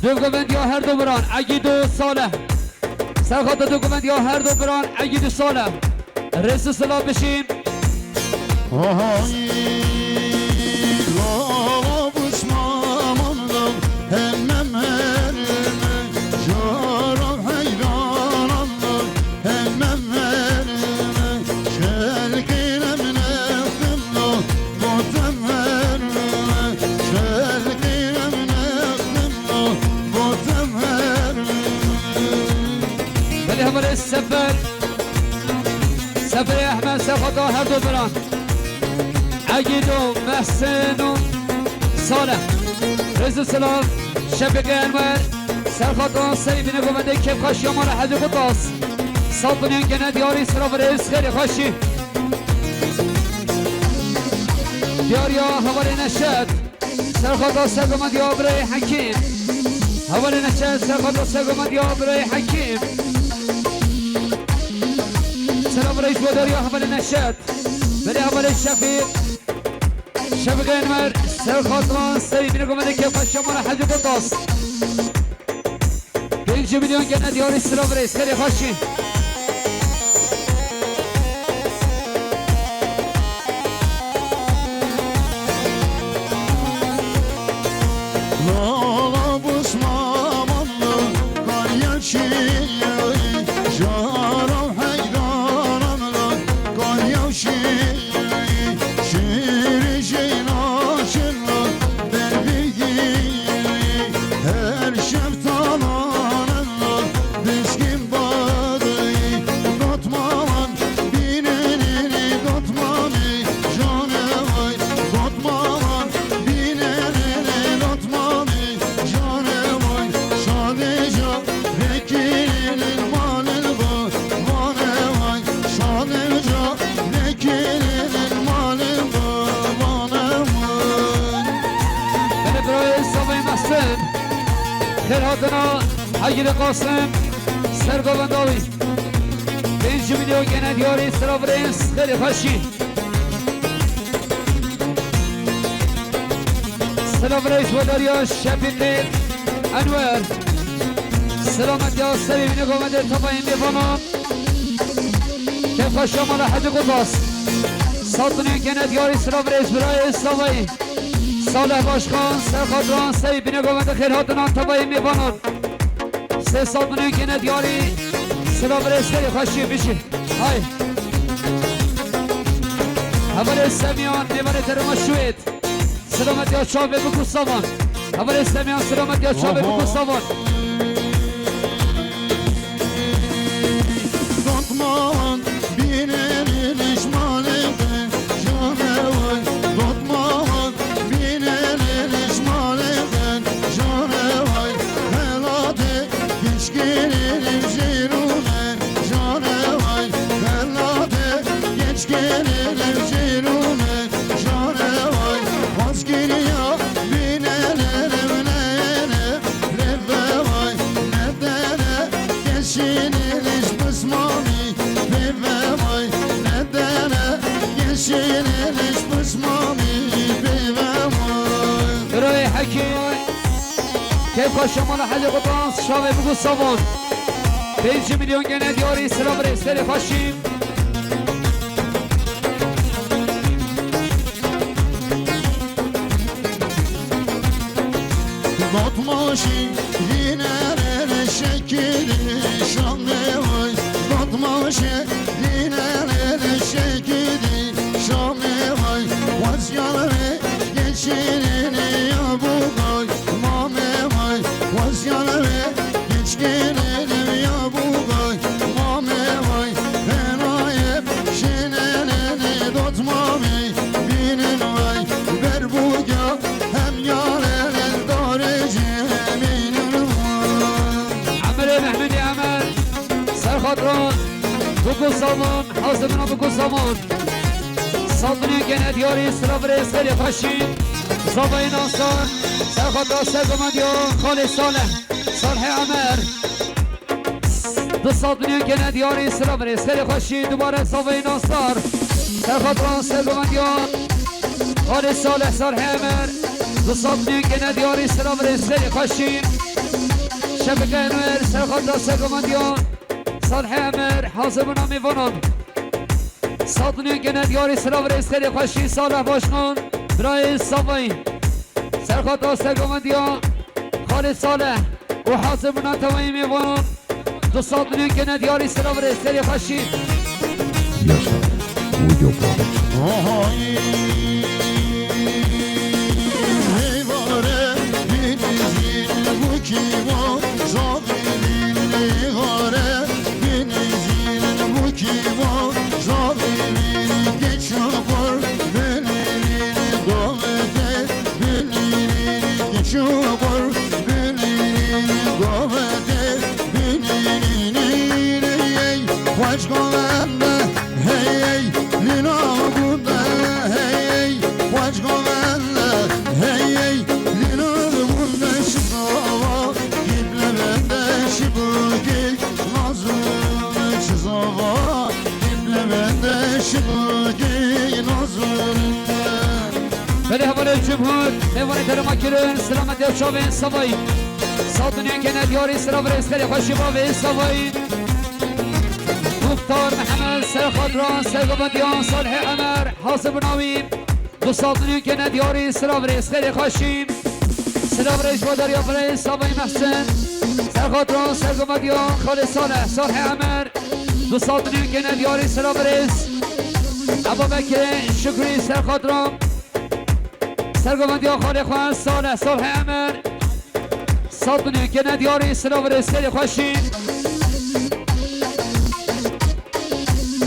du govendiya her du biran, Egîd û Salih. Serxata du govendiya her du biran, Egîd û Salih. Rêz û silav bijîn. Hay, lala bûs maman da, hemem herime, jara heyranan da, hemem herime, şelkîne min extim da, botem herime, şelkîne min extim da, botem herime. Belê hevalê Sefer. Seferê Ehmed, serxata her du biran. Egîd û Mehsin û Salih. Rêz û silav, Şefîqê Enwer. Serxata Seyvîne govendê keyfxweşiya mala Hecî Qutas. Sed milyon gene diyarî sira birêz xêrê xweşî. Diyariya hevalê Neşet. Serxata sergomendiya birayê Hekîm. Hevalê Neşet, serxata sergomendiya birayê Hekîm. Sira birêz ji bo diyariya hevalê Neşet. Belê hevalê Şefî. Şefîqê Enwer, serxata serî bîne gomedê kêfxweşiya mala Hecî Kurtas. Pêncî milyon gene diyarî sira birêz, xêrê xweşî. Lala bûs mamanlı, kar ya çiğ, jara heyrananlı, kar ya çiğ. Şêrê jêna şinna berbigî, her şev talanenna dizgin badî. Gotmalan bînenê gotmamê janê vay, gotmalan bînenê gotmamê janê vay. Şadê ca vekîlin malin va, vanê vay. Şadê ca vekîlin malin va, vanê vay. Belê birayê Savayê Mestin. Xêr hatina Hecî Qasim. Sergovenda wî. Pêncî milyon gene diyarî sira birêz xêrê xweşî. Sila birêz ji bo diyariya Şefîqê Enwer. Silametiya serê wîne gomedê tavayê mêvanan. Kêfxweşiya mala Hecî Kurtas. Sed milyon gene diyarî sila birêz birayê Savayê. Salih Başkan, serxatran serî bîne gomedê xêr hatina tavayê mêvanan. Sê sed milyon gene diyarî sila birêz xêrê xweşî bijî. Hay. Hevalê Semyan, nêvanê Terema Şuêt. Silametiya çavê biku savan. Hevalê Semyan, silametiya çavê biku savan. Dotman bînenê lişmanê xwe, janê way. Dotman bînenê lişmanê xwe, janê way. Xelatê gençkirê jêrûne, janê way. Xelatê gençkirê jêrûne, janê way. Xwezkiriya bînenê revnenê, lê vevay nedene. Geçiniliş pismamî pê vevay nedene. Geçiniliş pismamî pê vevay. Birayê Hekî. Kêfxweşiya mala Hecî Qutans, çavê biku savan. Pêncî milyon gene diyarî sila birêz xêrê xweşî. Datmaşî dînere şekili şamê vay. Datmaşî dînere şekili şamê vay. Waziyare geçirene ya bu gay. Mame vay. Waziyare geçirene ya bu gay. Mame vay. Henaye şenene dotmame bînin vay. Ber bu ya hem yare dare cemînin vay. Emerê Mehmedê Emer, serxatran, biku savan, hazirina biku savan. Sed milyon gene diyarî sila birêz xêrê xweşî. Zavayê Nasar, serxatran sergomendiya Xalê Salih, Salihê Emer. Du sed milyon gene diyarî sila birêz xêrê xweşî. Dubare Zavayê Nasar, serxatran sergomendiya Xalê Salih, Salihê Emer. Du sed milyon gene diyarî sila birêz xêrê xweşî. Şefik Enwer, serxatran sergomendiya Salihê Emer, hazir bûna mêvanan. Sed milyon gene diyarî sila birêz xêrê xweşî Salih Başkan, birayê Savayî. Serxatran sergomendiya Xalê Salih û hazir bûna tevayî mêvanan. Du sed milyon gene diyarî sila birêz xêrê xweşî. Yaşar Audio Production. Ahayî, heyvare, binizîn, bu kî va, zavîrîn, heyvare, binizîn, bu kî va, zavîrîn, geç xor, binirîn, gavete, binirîn, geç xor, binirîn, gavete, binirîn, ey. Cumhur, mêvanê derma kirin, selamet ya çavên Savayî. Sat û nîyên kene diyarî, silav rêz xêrê xweşî bavê Savayî. Muxtar Mihemed, Serxatran, Sergovendiyan, Salihê Emer, Hazir Binawî. Du sat û nîyên kene diyarî, silav rêz xêrê xweşî. Silav rêz bo dariya birê Savayî Mehsen. Serxatran, Sergovendiyan, Xalê Salih, Salihê Emer. Du sat û nîyên kene diyarî, silav rêz. Eba Bekirê, Şukrî, Serxatran. Sergovendiya xalê xwe, Salih, Salihê Emer. Sat û nîyên kene diyarî, silav rêz xêrê xweşî.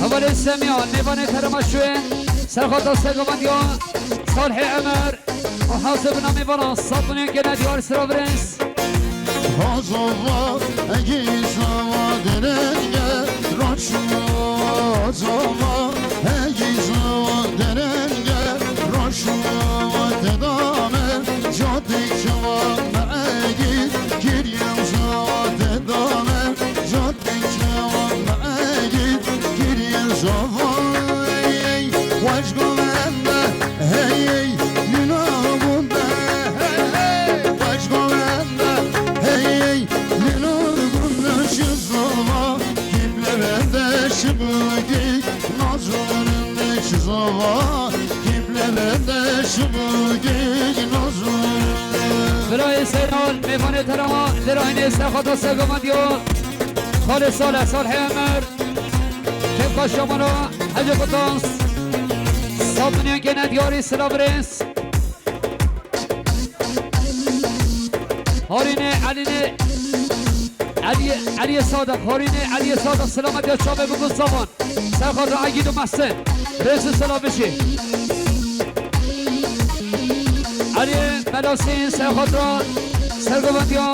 Hevalê Semîyan, mêvanê terema şûyê. Serxata Sergovendiya, Salihê Emer. Û hazir bina mêvanan, sat û nîyên kene diyarî, silav rêz. Hazova, egî zava derenge, roşu, hazova, egî zava derenge, roşu, te dame, jotê çava me egî, kiriyem zava te dame, jotê çava me egî, kiriyem zava, ey, weş govende, hey, ey, lina gunde, hey, hey, weş govende, hey, ey, lina gunde, şizava, kimle bende şibki, nazarın şizava, kimle bende şibki, nazarın. Birayê Seyran, mêvanê terama, lirayne Serxata Sergovendiya, Xalê Salih, Salihê Emer, Kevka Şamana, Hecê Kutans, sat û nîyên kene diyarî, silav rêz. Harînê, Elînê, Eliyê, Eliyê Sadiq, Harînê, Eliyê Sadiq, selamet ya çavê biku zavan. Serxatran Egîd û Mehsen, rêz û silav bişî. Eliyê Melasîn, Serxatran, Sergovendiya,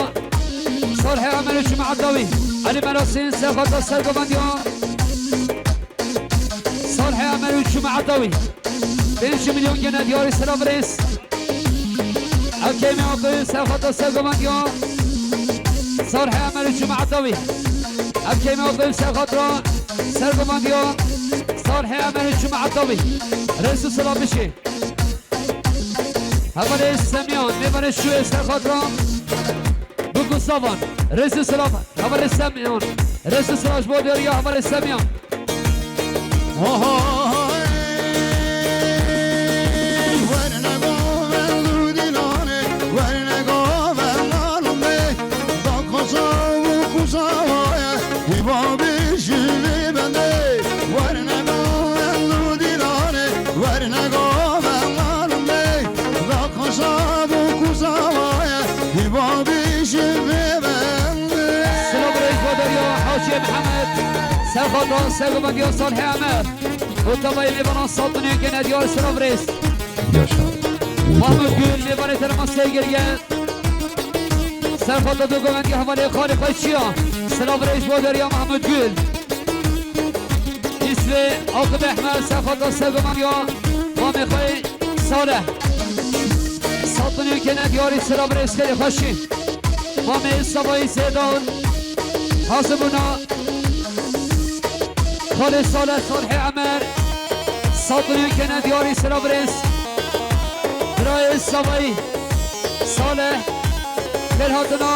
Salihê Emer û Cuma Edawî. Elî Melasîn, Serxatran, Sergovendiya. Salihê Emer û Cuma Edawî. Pênc milyon gene diyarî, silav rêz. Ev keyme Aqil, Serxatran, Sergovendiya. Salihê Emer û Cuma Edawî. Ev keyme Aqil, Serxatran, Sergovendiya. Salihê Emer û Cuma Edawî. Rêz û silav bişî. Hevalê Semîyan, mêvanê şûyê Serxatran. Biku zavan, rêz û silav, hevalê Semîyan. Rêz û silav ji bo diyariya hevalê Semîyan. Oho, hey, werne govend û dîlanê, werne govend lalûmê, da koza û kuza waye, hîva bijî vê bendê, werne govend û dîlanê, werne govend lalûmê, da koza û kuza waye, hîva bijî vê bendê. Silav rêz bo dariya Hacî Mihemed, Serxatran, Sergovendiya, Salihê Emer. Û tavayê mêvanan sat û nîyên kene diyar, silav rêz. Yaşa. Mahmut Gül, mêvanê terema Sêgiriye. Serxatran, Sergovendiya, hevalê xalê xwe Çiya. Silav rêz bo dariya Mahmut Gül. Îsvê Aqib Ehmed, Serxatran, Sergovendiya, mamê xwe Salih. Sat û nîyên kene diyarî, silav rêz xêrê xweşî. Mamê Savayî Sêdan. Hazir bûna. Xalê Salih, Salihê Emer. Sat û nîyên kene diyarî, silav rêz. Birayê Savayî. Salih. Kêr hatina.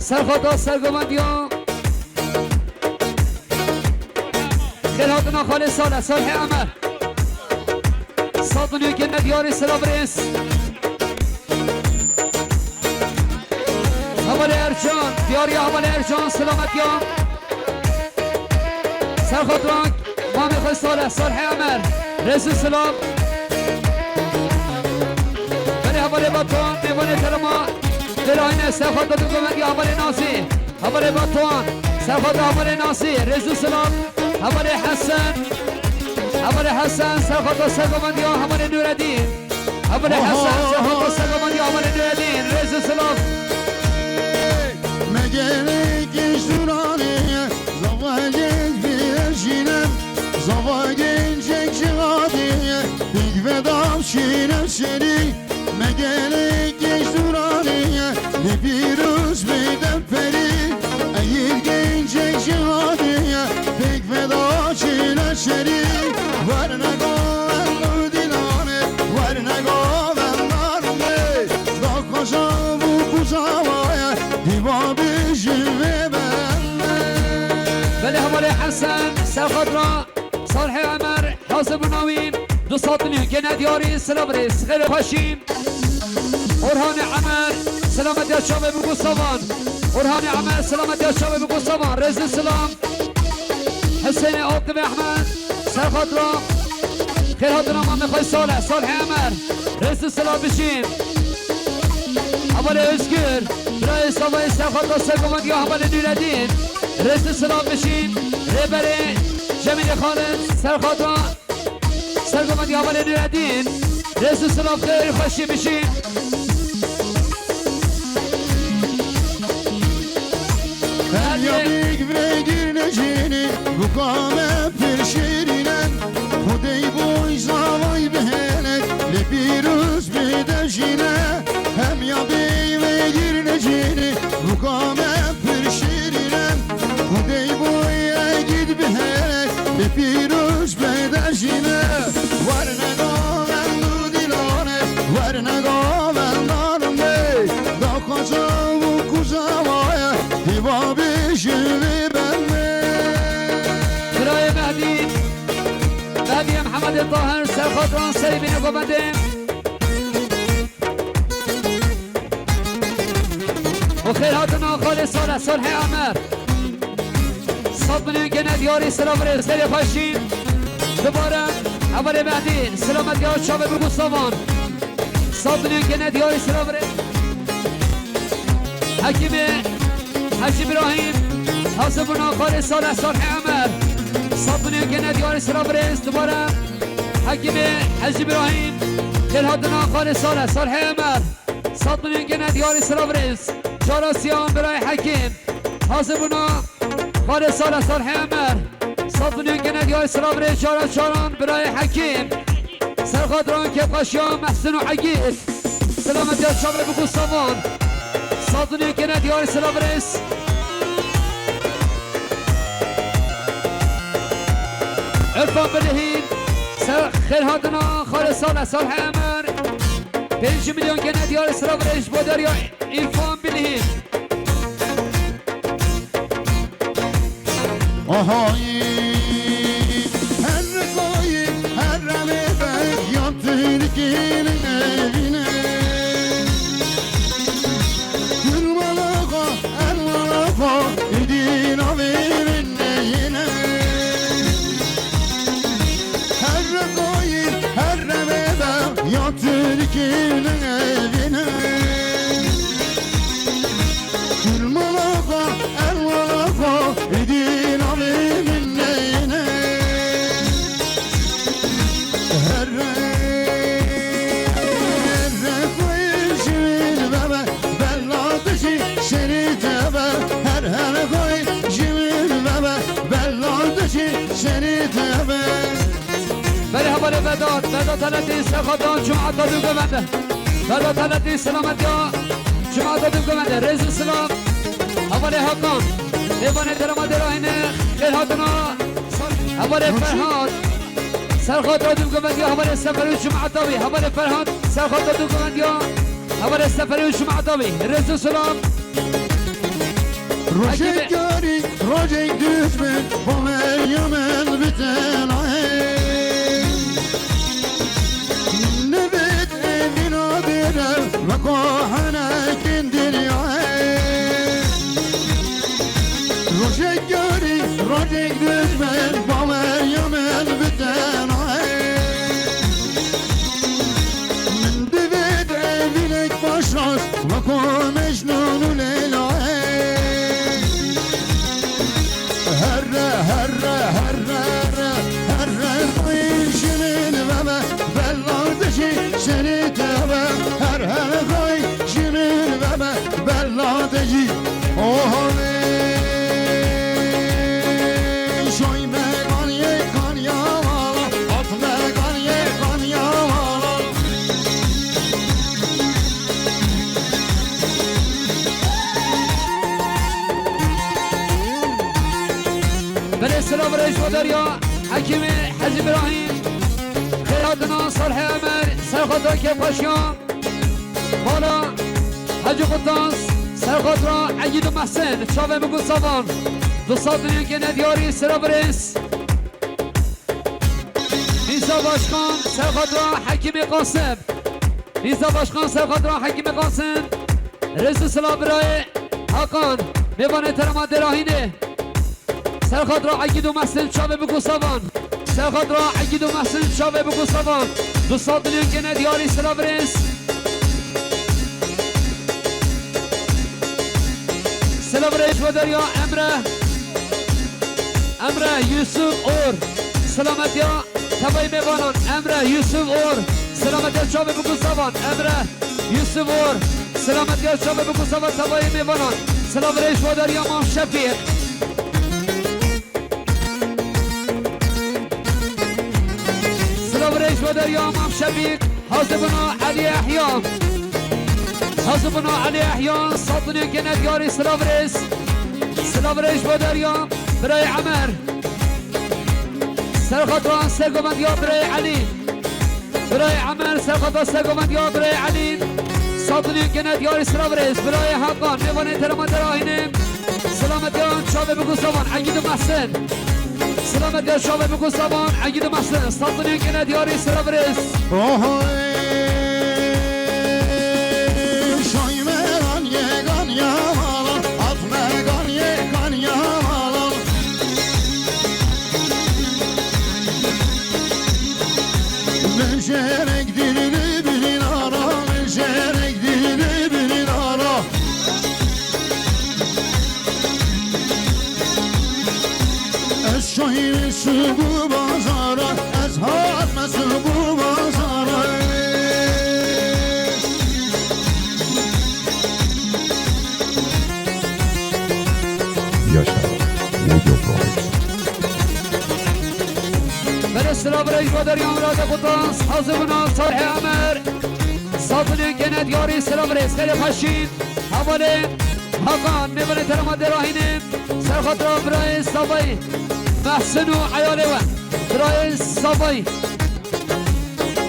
Serxatran, Sergovendiya. Kêr hatina xalê Salih, Salihê Emer. Sat û nîyên kene diyarî, silav rêz. Hevalê Ercan, diyariya hevalê Ercan, silametiya. Serxatran, mamê xwe Salih, Salihê Emer. Rêz û silav. Belê hevalê Batuhan, mêvanê terema. Dêrayne, Serxatran, Sergovendiya, hevalê Nazî. Hevalê Batuhan, Serxatran, hevalê Nasî, rêz û silav. Hevalê Hesen, hevalê Hesen, Serxatran, Sergovendiya, hevalê Nûredîn. Hevalê Hesen, Serxatran, Sergovendiya, hevalê Nûredîn, rêz û silav. Me gelek genç duranê, zava genç bir jî ne, zava gencek jixadê, pêk vedam şîne serî. Me gelek genç duranê, lê pîroz bê demperî. Ey gencek jixadê, pêk veda çêle şerî. Werne go, Xatra Salihê Emer, hazir bûna wî, du sed milyon gene diyarî, silav rêz, xêr û xweşî. Orhanê Emer, selametiya çavê bû savan. Orhanê Emer, selametiya çavê bû savan. Rêz û silav. Hüseyinê Akif Ehmed, ser xatra. Xêr hatina mamê xwe Salih, Salihê Emer. Rêz û silav bijîn. Hevalê Özgür, birayê Savayê, ser xatra, ser gomandiya hevalê Nûredîn. Rêz û silav bijîn. Rêberê Cemîlê Xalid, ser xatra, ser gomandiya hevalê Nûredîn. Rêz û silav, xêr xweşî bijîn. Her yabîk vegir necînî, bu kame pir şîrîne. Xwedê boy zavay bihêle, lê pîroz bide jîne. Hem ya bey ve girne cîne, bu kame pir şîrîne. Xwedê boy egîd bihêle, lê pîroz bide jîne. Werne gaven du dîlane, werne gaven danım bey. Da kaça bu kuzavaye, hiva bişivi bende. Birayê Mehdî, Mehdî Mehemedê Tahir, ser xatran serî bîne govendê. Û xêr hatina xalê Salih, Salihê Emer. Sed milyon gene diyarî, silav rêz, xêrê xweşî. Dubare hevalê Mehdî, selamet ya çavê bû savan. Sed milyon gene diyarî, silav rêz. Hekîmê Hecî Îbrahîm, hazir bûna xalê Salih, Salihê Emer. Sed milyon gene diyarî, silav rêz. Dubare Hekîmê Hecî Îbrahîm, xêr hatina xalê Salih, Salihê Emer. Sed milyon gene diyarî, silav rêz. Cara siyan birayê Hekîm. Hazir bûna xalê Salih, Salihê Emer. Sed milyon gene diyarî, silav rêz. Cara çaran birayê Hekîm. Ser xatran kêfxweşiya Mehsin û Egîd. Selametiya çavê bû savan. Sed milyon gene diyarî, silav rêz. Irfan Bilihî, ser xêr hatina xalê Salih, Salihê Emer. Pêncî milyon gene diyarî, silav rêz bo derya Îrfan Bilihî. Ahayî, her koyî, her revê be, ya Tirkî evîne. Gülmalaxa, elmalaxa, îdî navê min neyine. Her koyî, her revê be, ya Tirkî evîne. Gülmalaxa, elmalaxa, îdî navê min neyne. Herre, herre xwîn ji min vebe, bela dijî şerî tebe. Her, herre xwîn ji min vebe, bela dijî şerî tebe. Belê hevalê Vedat, Vedat Heletî, serxatan cumata dû govende. Vedat Heletî, selametiya cumata dû govende. Rêz û silav. Hevalê Hakan, mêvanê derama dêra hîne, xêr hatina. Hevalê Ferhat, serxata dû govendiya hevalê Seferî û cumata wî. Hevalê Ferhat, serxata dû govendiya hevalê Seferî û cumata wî. Rêz û silav. Rojek yarî, rojek dijmin, bo Meryem min bi tenayê. Nivêt evîna dêre, weko henekên dinyayê. Rojek yarî, rojek dijmin, bo Meryem min bi tenayê. Min divêt evînek baş rast, weko Mecnûn û Leylayê. Herre, herre, herre, herre, herre, xwîn ji min vebe, bela dijî şerî tebe. Her, her, xwîn ji min vebe, bela dijî. Oho, ê, şoy me kaniyê kaniya wala, at me kaniyê kaniya wala. Belê silav rêz bo derya Hekîmê Hecî Îbrahîm. Xêr hatina Salihê Emer, serxata kêfxweşiya. Bala Hecî Qutas, serxatra Egîd û Mehsen, çavê bû savan. Du sed milyon gene diyarî, silav rêz. Başkan, serxatra Hekîmê Qasim. Mîza Başkan, serxatra Hekîmê Qasim. Rêz û silav birayê Hakan, mêvanê terema Derahînê. Serxatra Egîd û Mehsin, çavê biku savan. Serxatra Egîd û Mehsin, çavê biku savan. Du sed milyon gene diyarî, silav rêz. Silav rêz bo derya Emre. Emre Yusuf Or. Selametiya tevayê mêvanan. Emre Yusuf Or. Selametiya çavê biku savan. Emre Yusuf Or. Selametiya çavê biku savan tevayê mêvanan. Silav rêz bo derya Mam Şefîq. Silav rêz bo derya Mam Şefîq. Hazibuna Elî Ehya. Hazibuna Elî Ehya. Sed milyon gene diyarî, silav rêz. Silav rêz bo derya birayê Emer. Serxatra sergovendiya birayê Elî. Birayê Emer, serxatra sergovendiya birayê Elî. Sed milyon gene diyarî, silav rêz. Birayê Hakan, mêvanê terema Derahînê. Selametiya çavê biku savan, Egîd û Mehsin. Selametiya çavê biku savan, Egîd û Mehsin. Sed milyon gene diyarî, silav rêz. Oho, şoy me ganiyê ganiya mala, at me ganiyê ganiya mala. Min jêrek dîlî birîn ara, min jêrek dîlî birîn ara. Ez şoyî subû bazara, ez hatme subû bazara. Yaşa. Audio Project. Bere silav rêz bo derya Murad Kutas, hazibuna Salih Emer. Sed milyon gene diyarî, silav rêz. Xêrê xweşî. Hevalê Hakan, mêvanê terema Derahînê. Serxatra birayê Savayî. Mehsin û eyalê we. Birayê Savayî.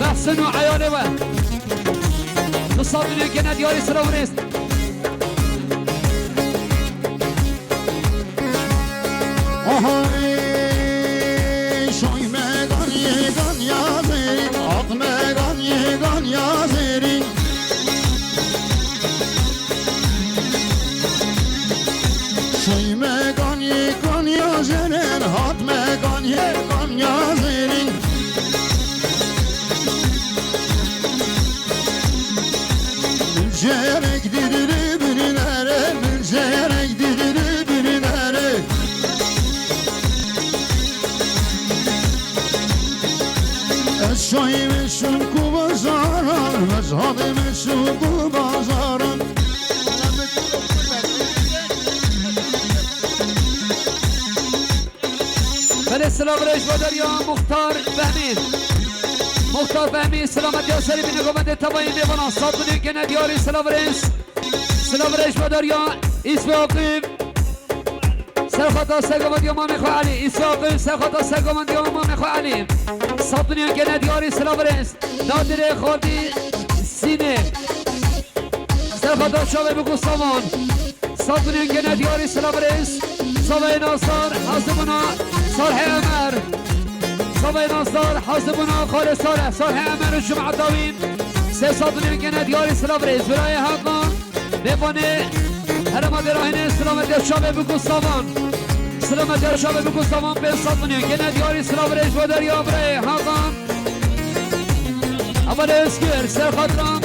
Mehsin û eyalê we. Du sed milyon gene diyarî, silav rêz. Aha, ey, şoy me ganiyê ganiya zêrîn, at me ganiyê ganiya zêrîn. Şoy me ganiyê ganiya zêrîn, hat me ganiyê ganiya zêrîn. Min jêrek dîdî binînere, min jêrek dîdî binînere. Ez şayî meşûn ku bazaran, ez hadê meşûn ku bazaran. Belê, silav rêz bo derya Muxtar Fehmî. Muxtar Fehmî, selametiya serê bîne govendê tevayê mêvanan, sed milyon gene diyarî, silav rêz. Silav rêz bo derya Îsve Aqîv. Serxata sergovendiya mamê xwe Elî. Îsve Aqîv, serxata sergovendiya mamê xwe Elî. Sed milyon gene diyarî, silav rêz. Nadirê Xaldî Sînê. Serxata çavê biku savan. Sed milyon gene diyarî, silav rêz. Savayê Nasar, hazibûna Salihê Emer. Savayê Nasar, hazibûna Xalê Salih, Salihê Emer û cemaeta wî. Sê sed milyon gene diyarî, silav rêz. Birayê Hakan, mêvanê herêma Dêrahînê, silametiya çavê biku savan. Silametiya çavê biku savan, pênc sed milyon gene diyarî, silav rêz bo derya birayê Hakan. Hevalê Özgür, serxatran.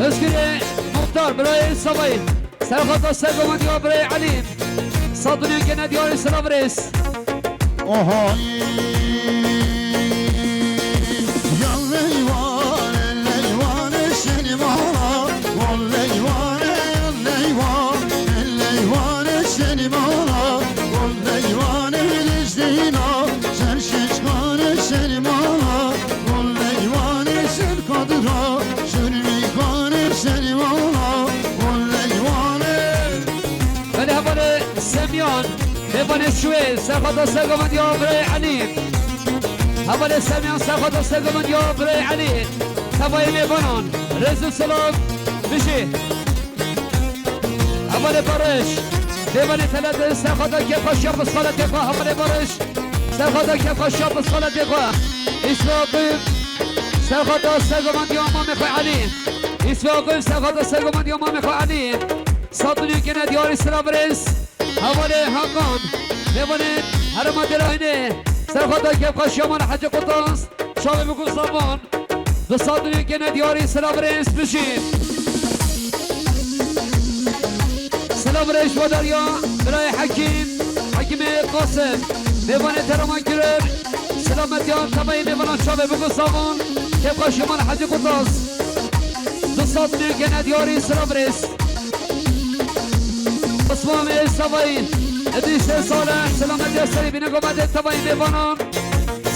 Özgürê Muxtar, birayê Savayî. Serxata sergovendiya birayê Elî. Sed milyon gene diyarî, silav rêz. Oha. Ya leywane, leywane şenî mala. Ol leywane, leywane, leywane şenî mala. Ol leywane Dîna, ser şeşkane şenî mala, golleywane ser kadira, şermîkane şenî mala, golleywane. Belê hevalê Semyan, mêvanê Şuê, serxata sergovendiya birayê Elî. Hevalê Semyan, serxata sergovendiya birayê Elî. Tevayê mêvanan, rêz û silav, bijî. Hevalê Barış. Mêvanê Telet, serxata kêfxweşiya pispaletê xwe, hevalê Barış. Serxata kêfxweşiya pispaletê xwe. Îsrafîl, serxata sergomandiya mamê xwe Elî. Îsrafîl, serxata sergomandiya mamê xwe Elî. Sed milyon gene diyarî sira birêz. Hevalê Hakan, mêvanê herêma Dêrayînê, serxata kêfxweşiya mala Hecî Qutas, çavê biku savan, du sed milyon gene diyarî, silav rêz bijî. Silav rêz ji dariya birayê Hekîm, Hekîmê Qasim, mêvanê terama girir, silametiya tevayê mêvanan çavê biku savan, kêfxweşiya mala Hecî Qutas, du sed milyon gene diyarî, silav rêz. Osman Bey Savayî, Edîsê Salih, selametiya serê bîne gometê tevayî mêvanan.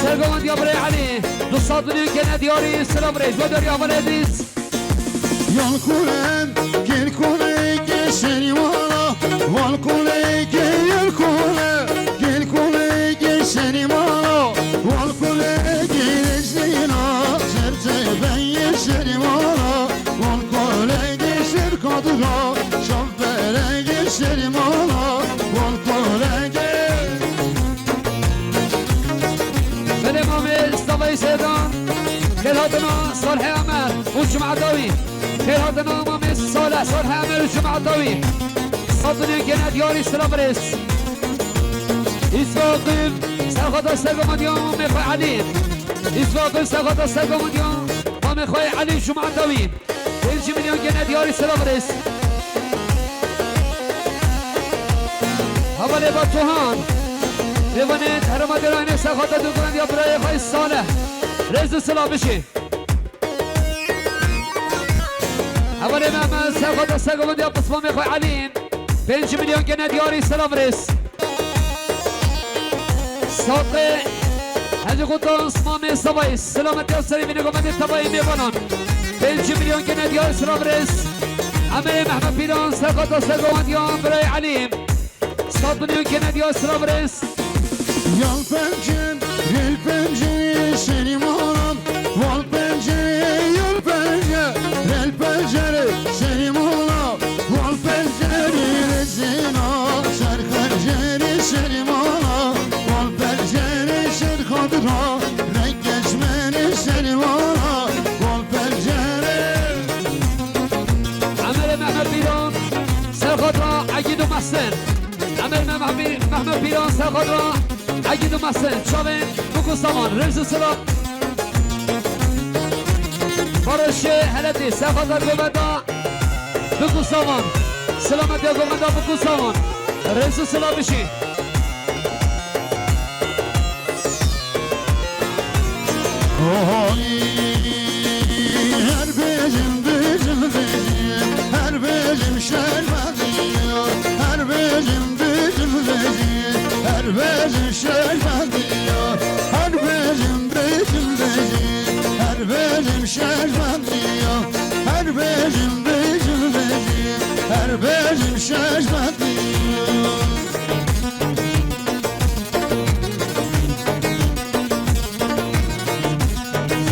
Sergomandiya birê Elî, du sed milyon gene diyarî, selam rêz. Ve deriya hevalê Edîs. Yal kule, gel kule, geşerim ala. Wal kule, gel kule, gel kule, geşerim ala. Wal kule, gel zina, çerçeve yeşerim ala. Wal kule, geşer kadra, şam Belege şerim ola, wal kolege. Belê mamê Stavayî Seydan, xêr hatina Salihê Emer û cemaeta wî. Xêr hatina mamê Salih, Salihê Emer û cemaeta wî. Sed milyon gene diyarî silav rêz. Îsvaqîv, serxata sergomandiya mamê xwe Elî. Îsvaqîv, serxata sergomandiya mamê xwe Elî û cemaeta wî. Pêncî milyon gene diyarî silav rêz. Hevalê Batuhan. Mêvanê herêma Dêrayînê serxata dûrgirand ya birayê xwe Salih. Rêz û silav bijî. Hevalê Mehmet serxata sergomandiya pismamê xwe Elî. Pêncî milyon gene diyarî silav rêz. Saqê Hecî Qutas mamê Savayî, silametiya serê vînê gometê tevayî mêvanan. Pêncî milyon gene diyar silav rêz. Emerê Mehmet Pîran, serxata sergomandiya birayê Elî. Sed milyon gene diyar silav rêz. Yal pencen, rel pencen, şerim olam. Wal pencere, yol pence, rel pencere, şerim ola. Wal pencere, rezina, şer pencere, şerim ola. Wal pencere, şer kadra, renk geçmene, şerim ola. Wal pencere. Emerê Mehmet Pîran, serxata Egîd û Mehsen. Emerê Mehmet, Mehmet Pîran, serxata Egîd û Mehsen, çavên biku savan, rêz û silav. Barışê Heletî, serxata govenda biku savan. Silametiya govenda biku savan. Rêz û silav bijî. Oy, her bêjim, bêjim, bêjim, her bêjim şermediyor. Her bêjim, bêjim, bêjim, her bêjim şermediyor. Her bêjim, bêjim, bêjim, her bêjim şermediyor. Her bêjim, bêjim, bêjim, her bêjim şermediyor.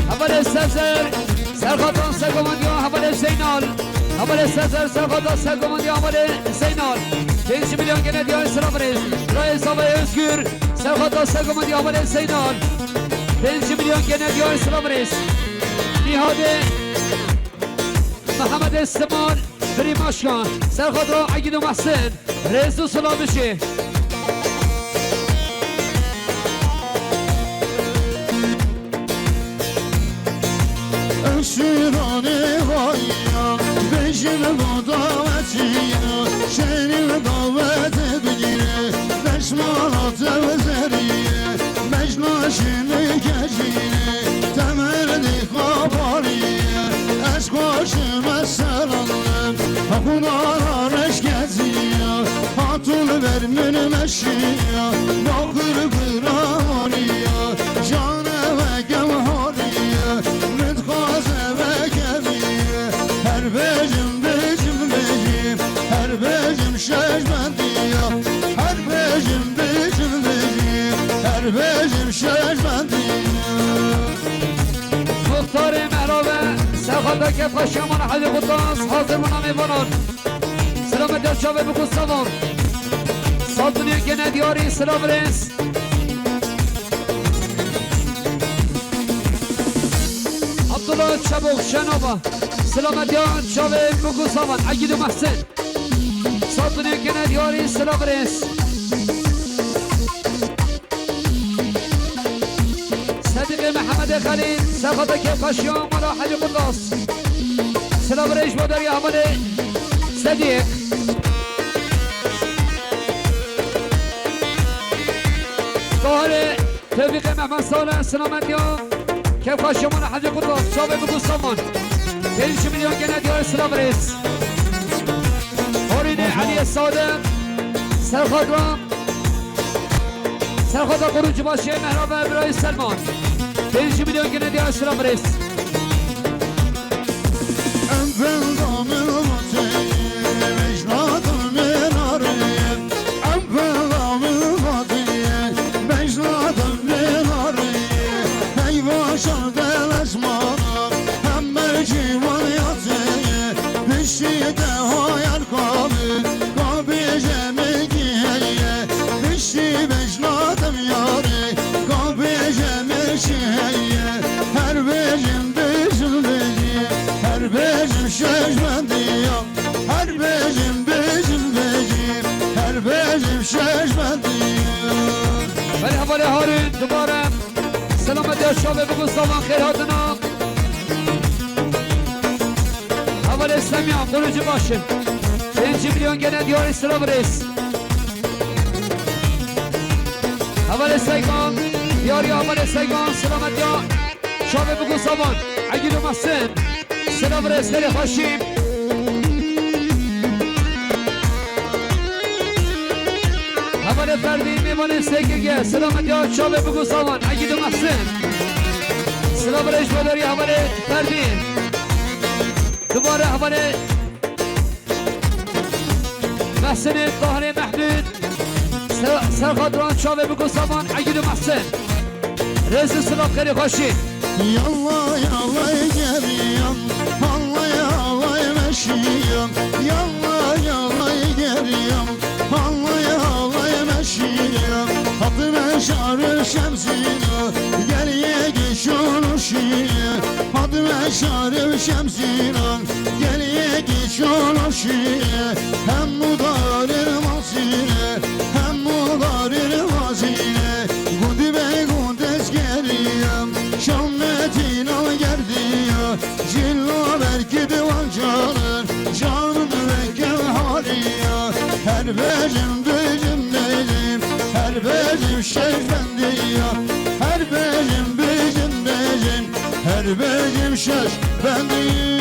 Hevalê Sezer, serxatan sergomandiya hevalê Zeynal. Hevalê Sezer, serxatan sergomandiya hevalê Zeynal. Pênc milyon gene diyar silav rêz. Rayê Zavayê Özgür, serxatan sergomandiya hevalê Zeynal. Pênc milyon gene diyar silav rêz. Nîhadê Mehemedê Simal, Birî Maşka, serxata Egîd û Mehsin. Rêz û silav bijî. Eşîranê vaya, bêjin bo dawetiya, şerî dawetê bigîre, beş manat ew zerîye, beş naşînî kejîne, temerdî xapariye, ez xweşime serandim, hekûdara reşketiya, hatû li ber min meşiya, baxir biramaniya, caneve kevhariye, min dixwaze vekemiye, her bêjim, bêjim, bêjim, her bêjim şeş bendiya, her bêjim, bêjim, bêjim, her bêjim şeş bendiya. Muxtarê Mehrave, serxata kefxweşiya mala Hecî Qutas, hazir bûna mêvanan. Selamet ya çavê biku savan. Altıniyê gene diyarî silav rêz. Abdullah Çabuk Şenova. Silametiya çavê Mugu Savan. Egîd û Mehsin. Altıniyê gene diyarî silav rêz. Sedîqê Mehemedê Xelîl, Serxata Kêfxweşiya Mala Hecî Qurdas. Silav rêz bo derya hevalê Sedîq. Tahirê Tevfîqê Mehmed Salih, silametiya kêfxweşiya Mala Hecî Qurdas, çavê Mugu Savan. Pênc milyon gene diyarî silav rêz. Horînê Eliyê Sadiq, Serxata Serxata Qurucbaşê Mehra ve Birayê Selman. Pênc milyon gene diya silav rêz. Em benda min vatê, mecnada min arê. Em benda min vatê, mecnada min arê. Hey vaşar delesmana, em mercî van yatê. Piştî te hayal kabî, kabî jemê giheye. Piştî bej Nadim yarê, ka bêje min çi heye. Her bêjim bêjim bêjim, her bêjim şeş bendiya. Her bêjim bêjim bêjim, her bêjim şeş bendiya. Belê hevalê Harun, dubare selametiya çavê Mugu Savan, xêr hatina. Hevalê Semya, Qurucbaşê. Pênc milyon gene diyarî silav rêz. Hevalê Seygan, diyarî hevalê Seygan, selametiya çavê Mugu Savan, Egîd û Mehsin. Silav rêz, xêrê xweşî. Hevalê Ferdî, mêvanê S K G, selametiya çavê Mugu Savan, Egîd û Mehsin. Silav rêz bo derya hevalê Ferdî. Dubare hevalê Mehsinê, Tahirê Mehmûd, Ser-, Serxatran çavê Mugu Savan, Egîd û Mehsin. Rêz û silav, xêrê xweşî. Yalla yalla geriyam, hallay hallay meşiyam. Yalla yalla geriyam, hallay hallay meşiyam. Hatime şarı şemsina, gel yegi şunu şiye. Hatime şarı şemsina, gel yegi şunu şiye. Hem mudaril masine, hem mudaril masine. Gundi be gundez geriyam, şammetin al gerdiya. Cilla berki diwan canın, canın ve kevhariya. Her bejim bejim bejim, her bejim şeş bendiya. Her bejim bejim bejim, her bejim şeş bendiya.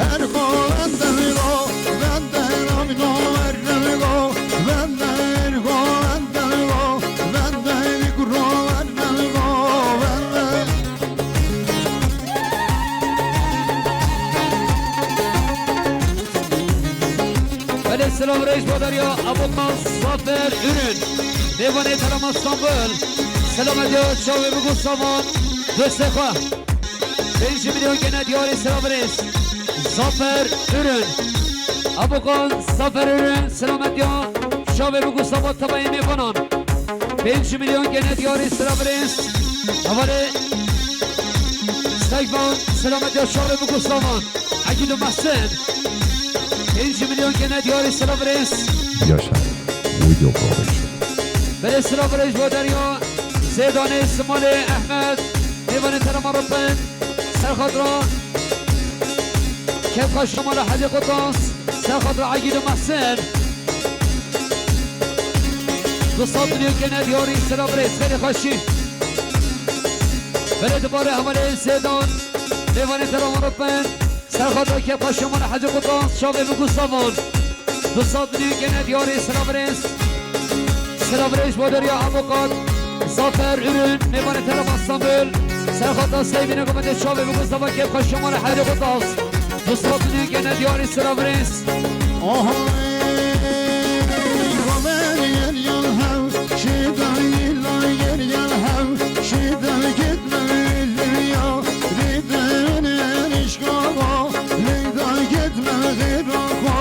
Her kolan devro, ben de ramino ver devro, ben de her kolan devro, ben de bir kuro ver devro, ben de Belê silav rêz bo derya Abuqan Zafer Ürün. Mêvanê Terema Stenbul. Selametiya çavê Mugu Savan. Dostê xwe. Pênc milyon gene diyarî silav rêz. Zafer Ürün. Abuqan Zafer Ürün. Selametiya çavê Mugu Savan, tevayê mêvanan. Pênc milyon gene diyarî silav rêz. Hevalê Seyvan, selametiya çavê Mugu Savan. Egîd û Mehsin. Pênc milyon gene diyarî silav rêz. Yaşar Video Production. Belê silav rêz bo derya Zêdanê Simalê Ehmed. Mêvanê Terema Ripin. Serxatra. Kevxweşiya Mala Hecî Qutans. Serxatra Egîd û Mehsin. Du sed milyon gene diyarî silav rêz, xêrê xweşî. Belê dubare hevalê Zêdan. Mêvanê Terema Ripin. Serxata Kevxweşiya Mala Hecî Qutans, çavê Mugu Savan. Du sed milyon gene diyarî silav rêz. Silav rêz bo derya Abuqan Zafer Ürün, mêvanê Terema Stenbul. Serxata Seyvîne gomete çavê Mugu Savan, Kevxweşiya Mala Hecî Qutans. Du sed milyon gene diyarî silav rêz. Oho, ey, Gomer gel yol hev, şidayla gel yol hev, şiday gitme bildim ya, ride ene erişkaba, leyda gitme xirako,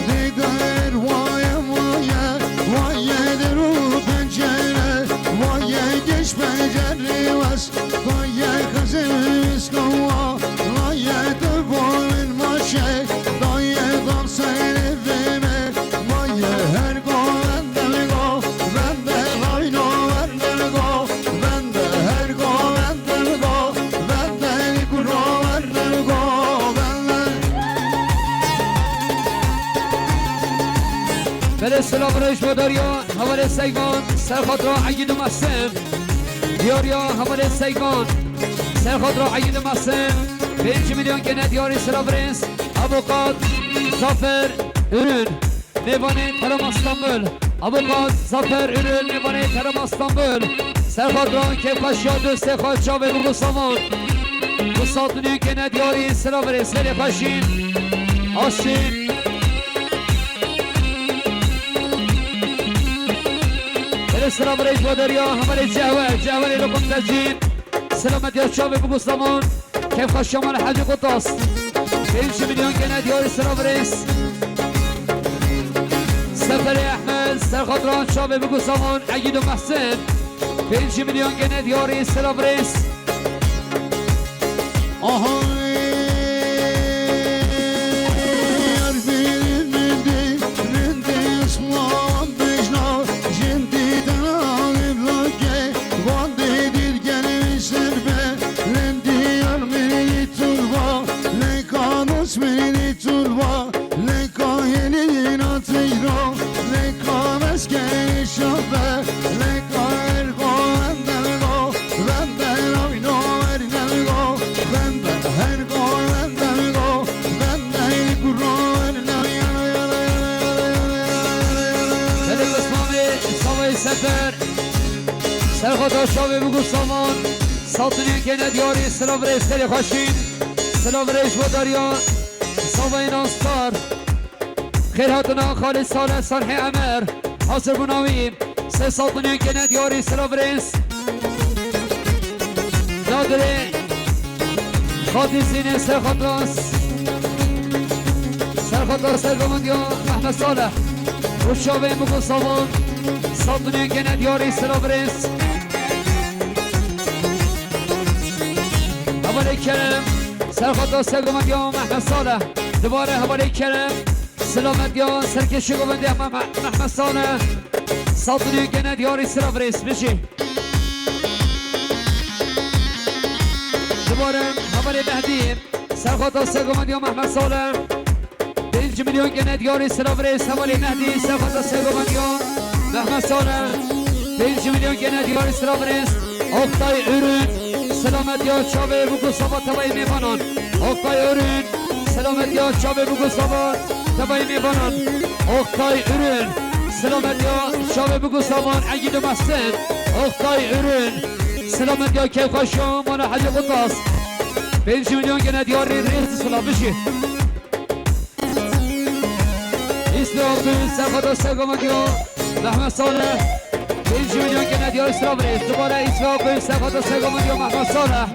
ride erwa Belê silav rêj bo dariya hevalê Seyvan, serxatra Egîd û Mesin. Diyariya hevalê Seyvan, serxatra Egîd û Mesin. Pênc milyon gene diyarî silav rêz. Avukat Zafer Ürün, mêvanê Terama Stenbul. Avukat Zafer Ürün, mêvanê Terama Stenbul. Serxatra kêfxweşiya dostê xwe çavê bigo savan. Du sed milyon gene diyarî silav rêz. Serê xweşî. Aşî. Belê silav rêj bo dariya hevalê Cehwer, Cehwerê Lokum Tecîn. Selametiya çavê bigo savan. Kêfxweşiya mala Hecî Kutas. Pênc milyon gene diyarî silav rêz. Seferê Ehmed, serxatra çavê bigo savan, Egîd û Mehsin. Pênc milyon gene diyarî silav rêz. Aha, yar benim de, rende aslan bejna, jindi dana evlake, vande dir gelmişler be, rendi yar beni turba, leka nos beni turba, leka yeni yina teyro, leka meskeri şabe, leka ergo endelgo, vende ravino ernelgo, vende hergo endelgo, vende kuro ernelgo. Belê Osmanê, Savayê Sefer, serxota çavê bigo savan, sed milyon gene diyarî silav rêz. Serê xweşî, silav rêj bo dariya, Savayê Nastar. Xêr hatina Xalid Saleh, Salhê Emer, hazir bûna wî, sê sed milyon gene diyarî silav rêz. Nadirê Xatî Zînê serxota, serxota sergovendiya Mehmet Saleh. Û çavê bigo savan, sed milyon gene diyarî silav rêz. Hevalê Kerem, serxota sergovendiya Mehmet Saleh. Dubare hevalê Kerem, selametiya serkêşî govendiya Me-, Me-, Mehmet Saleh. Sed milyon gene diyarî silav rêz. Bijî. Dubare hevalê Mehdî, serxota sergovendiya Mehmet Saleh. Pênc milyon gene diyarî silav rêz. Hevalê Mehdî, serxota sergovendiya Mehmet Saleh. Pênc milyon gene diyarî silav rêz. Oktay Ürün, selametiya çavê bigo sava tevayê mêvanan. Oktay Ürün, selametiya çavê bigo sava tevayê mêvanan. Oktay Ürün, selametiya çavê bigo savan Egîd û Mehsin. Oktay Ürün, selametiya kêfxweşiya mala Hecî Kutas. Pênc milyon gene diyarî rêz silav bijî. Îsve Akgül, serxota sergovendiya Mehmet Saleh. Pênc milyon gene diyarî silav rêz. Dubare Îsve Akgül, serxota sergovendiya Mehmet Saleh.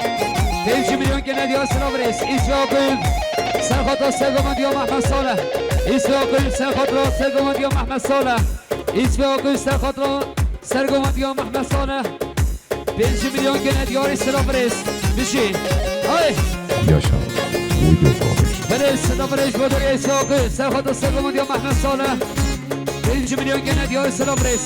Pênc milyon gene diyarî silav rêz. Îsve Akgül, serxota sergovendiya Mehmet Saleh. Îsve Akgül, serxota sergovendiya Mehmet Saleh. Îsve Akgül, serxota sergovendiya Mehmet Saleh. Pênc milyon gene diyarî silav rêz. Bijî. Hay! Yaşa. Uydu kalmış. Belê silav rêj bo dariya Îsve Akgül, serxota sergovendiya Mehmet Saleh. Pênc milyon gene diyarî silav rêz.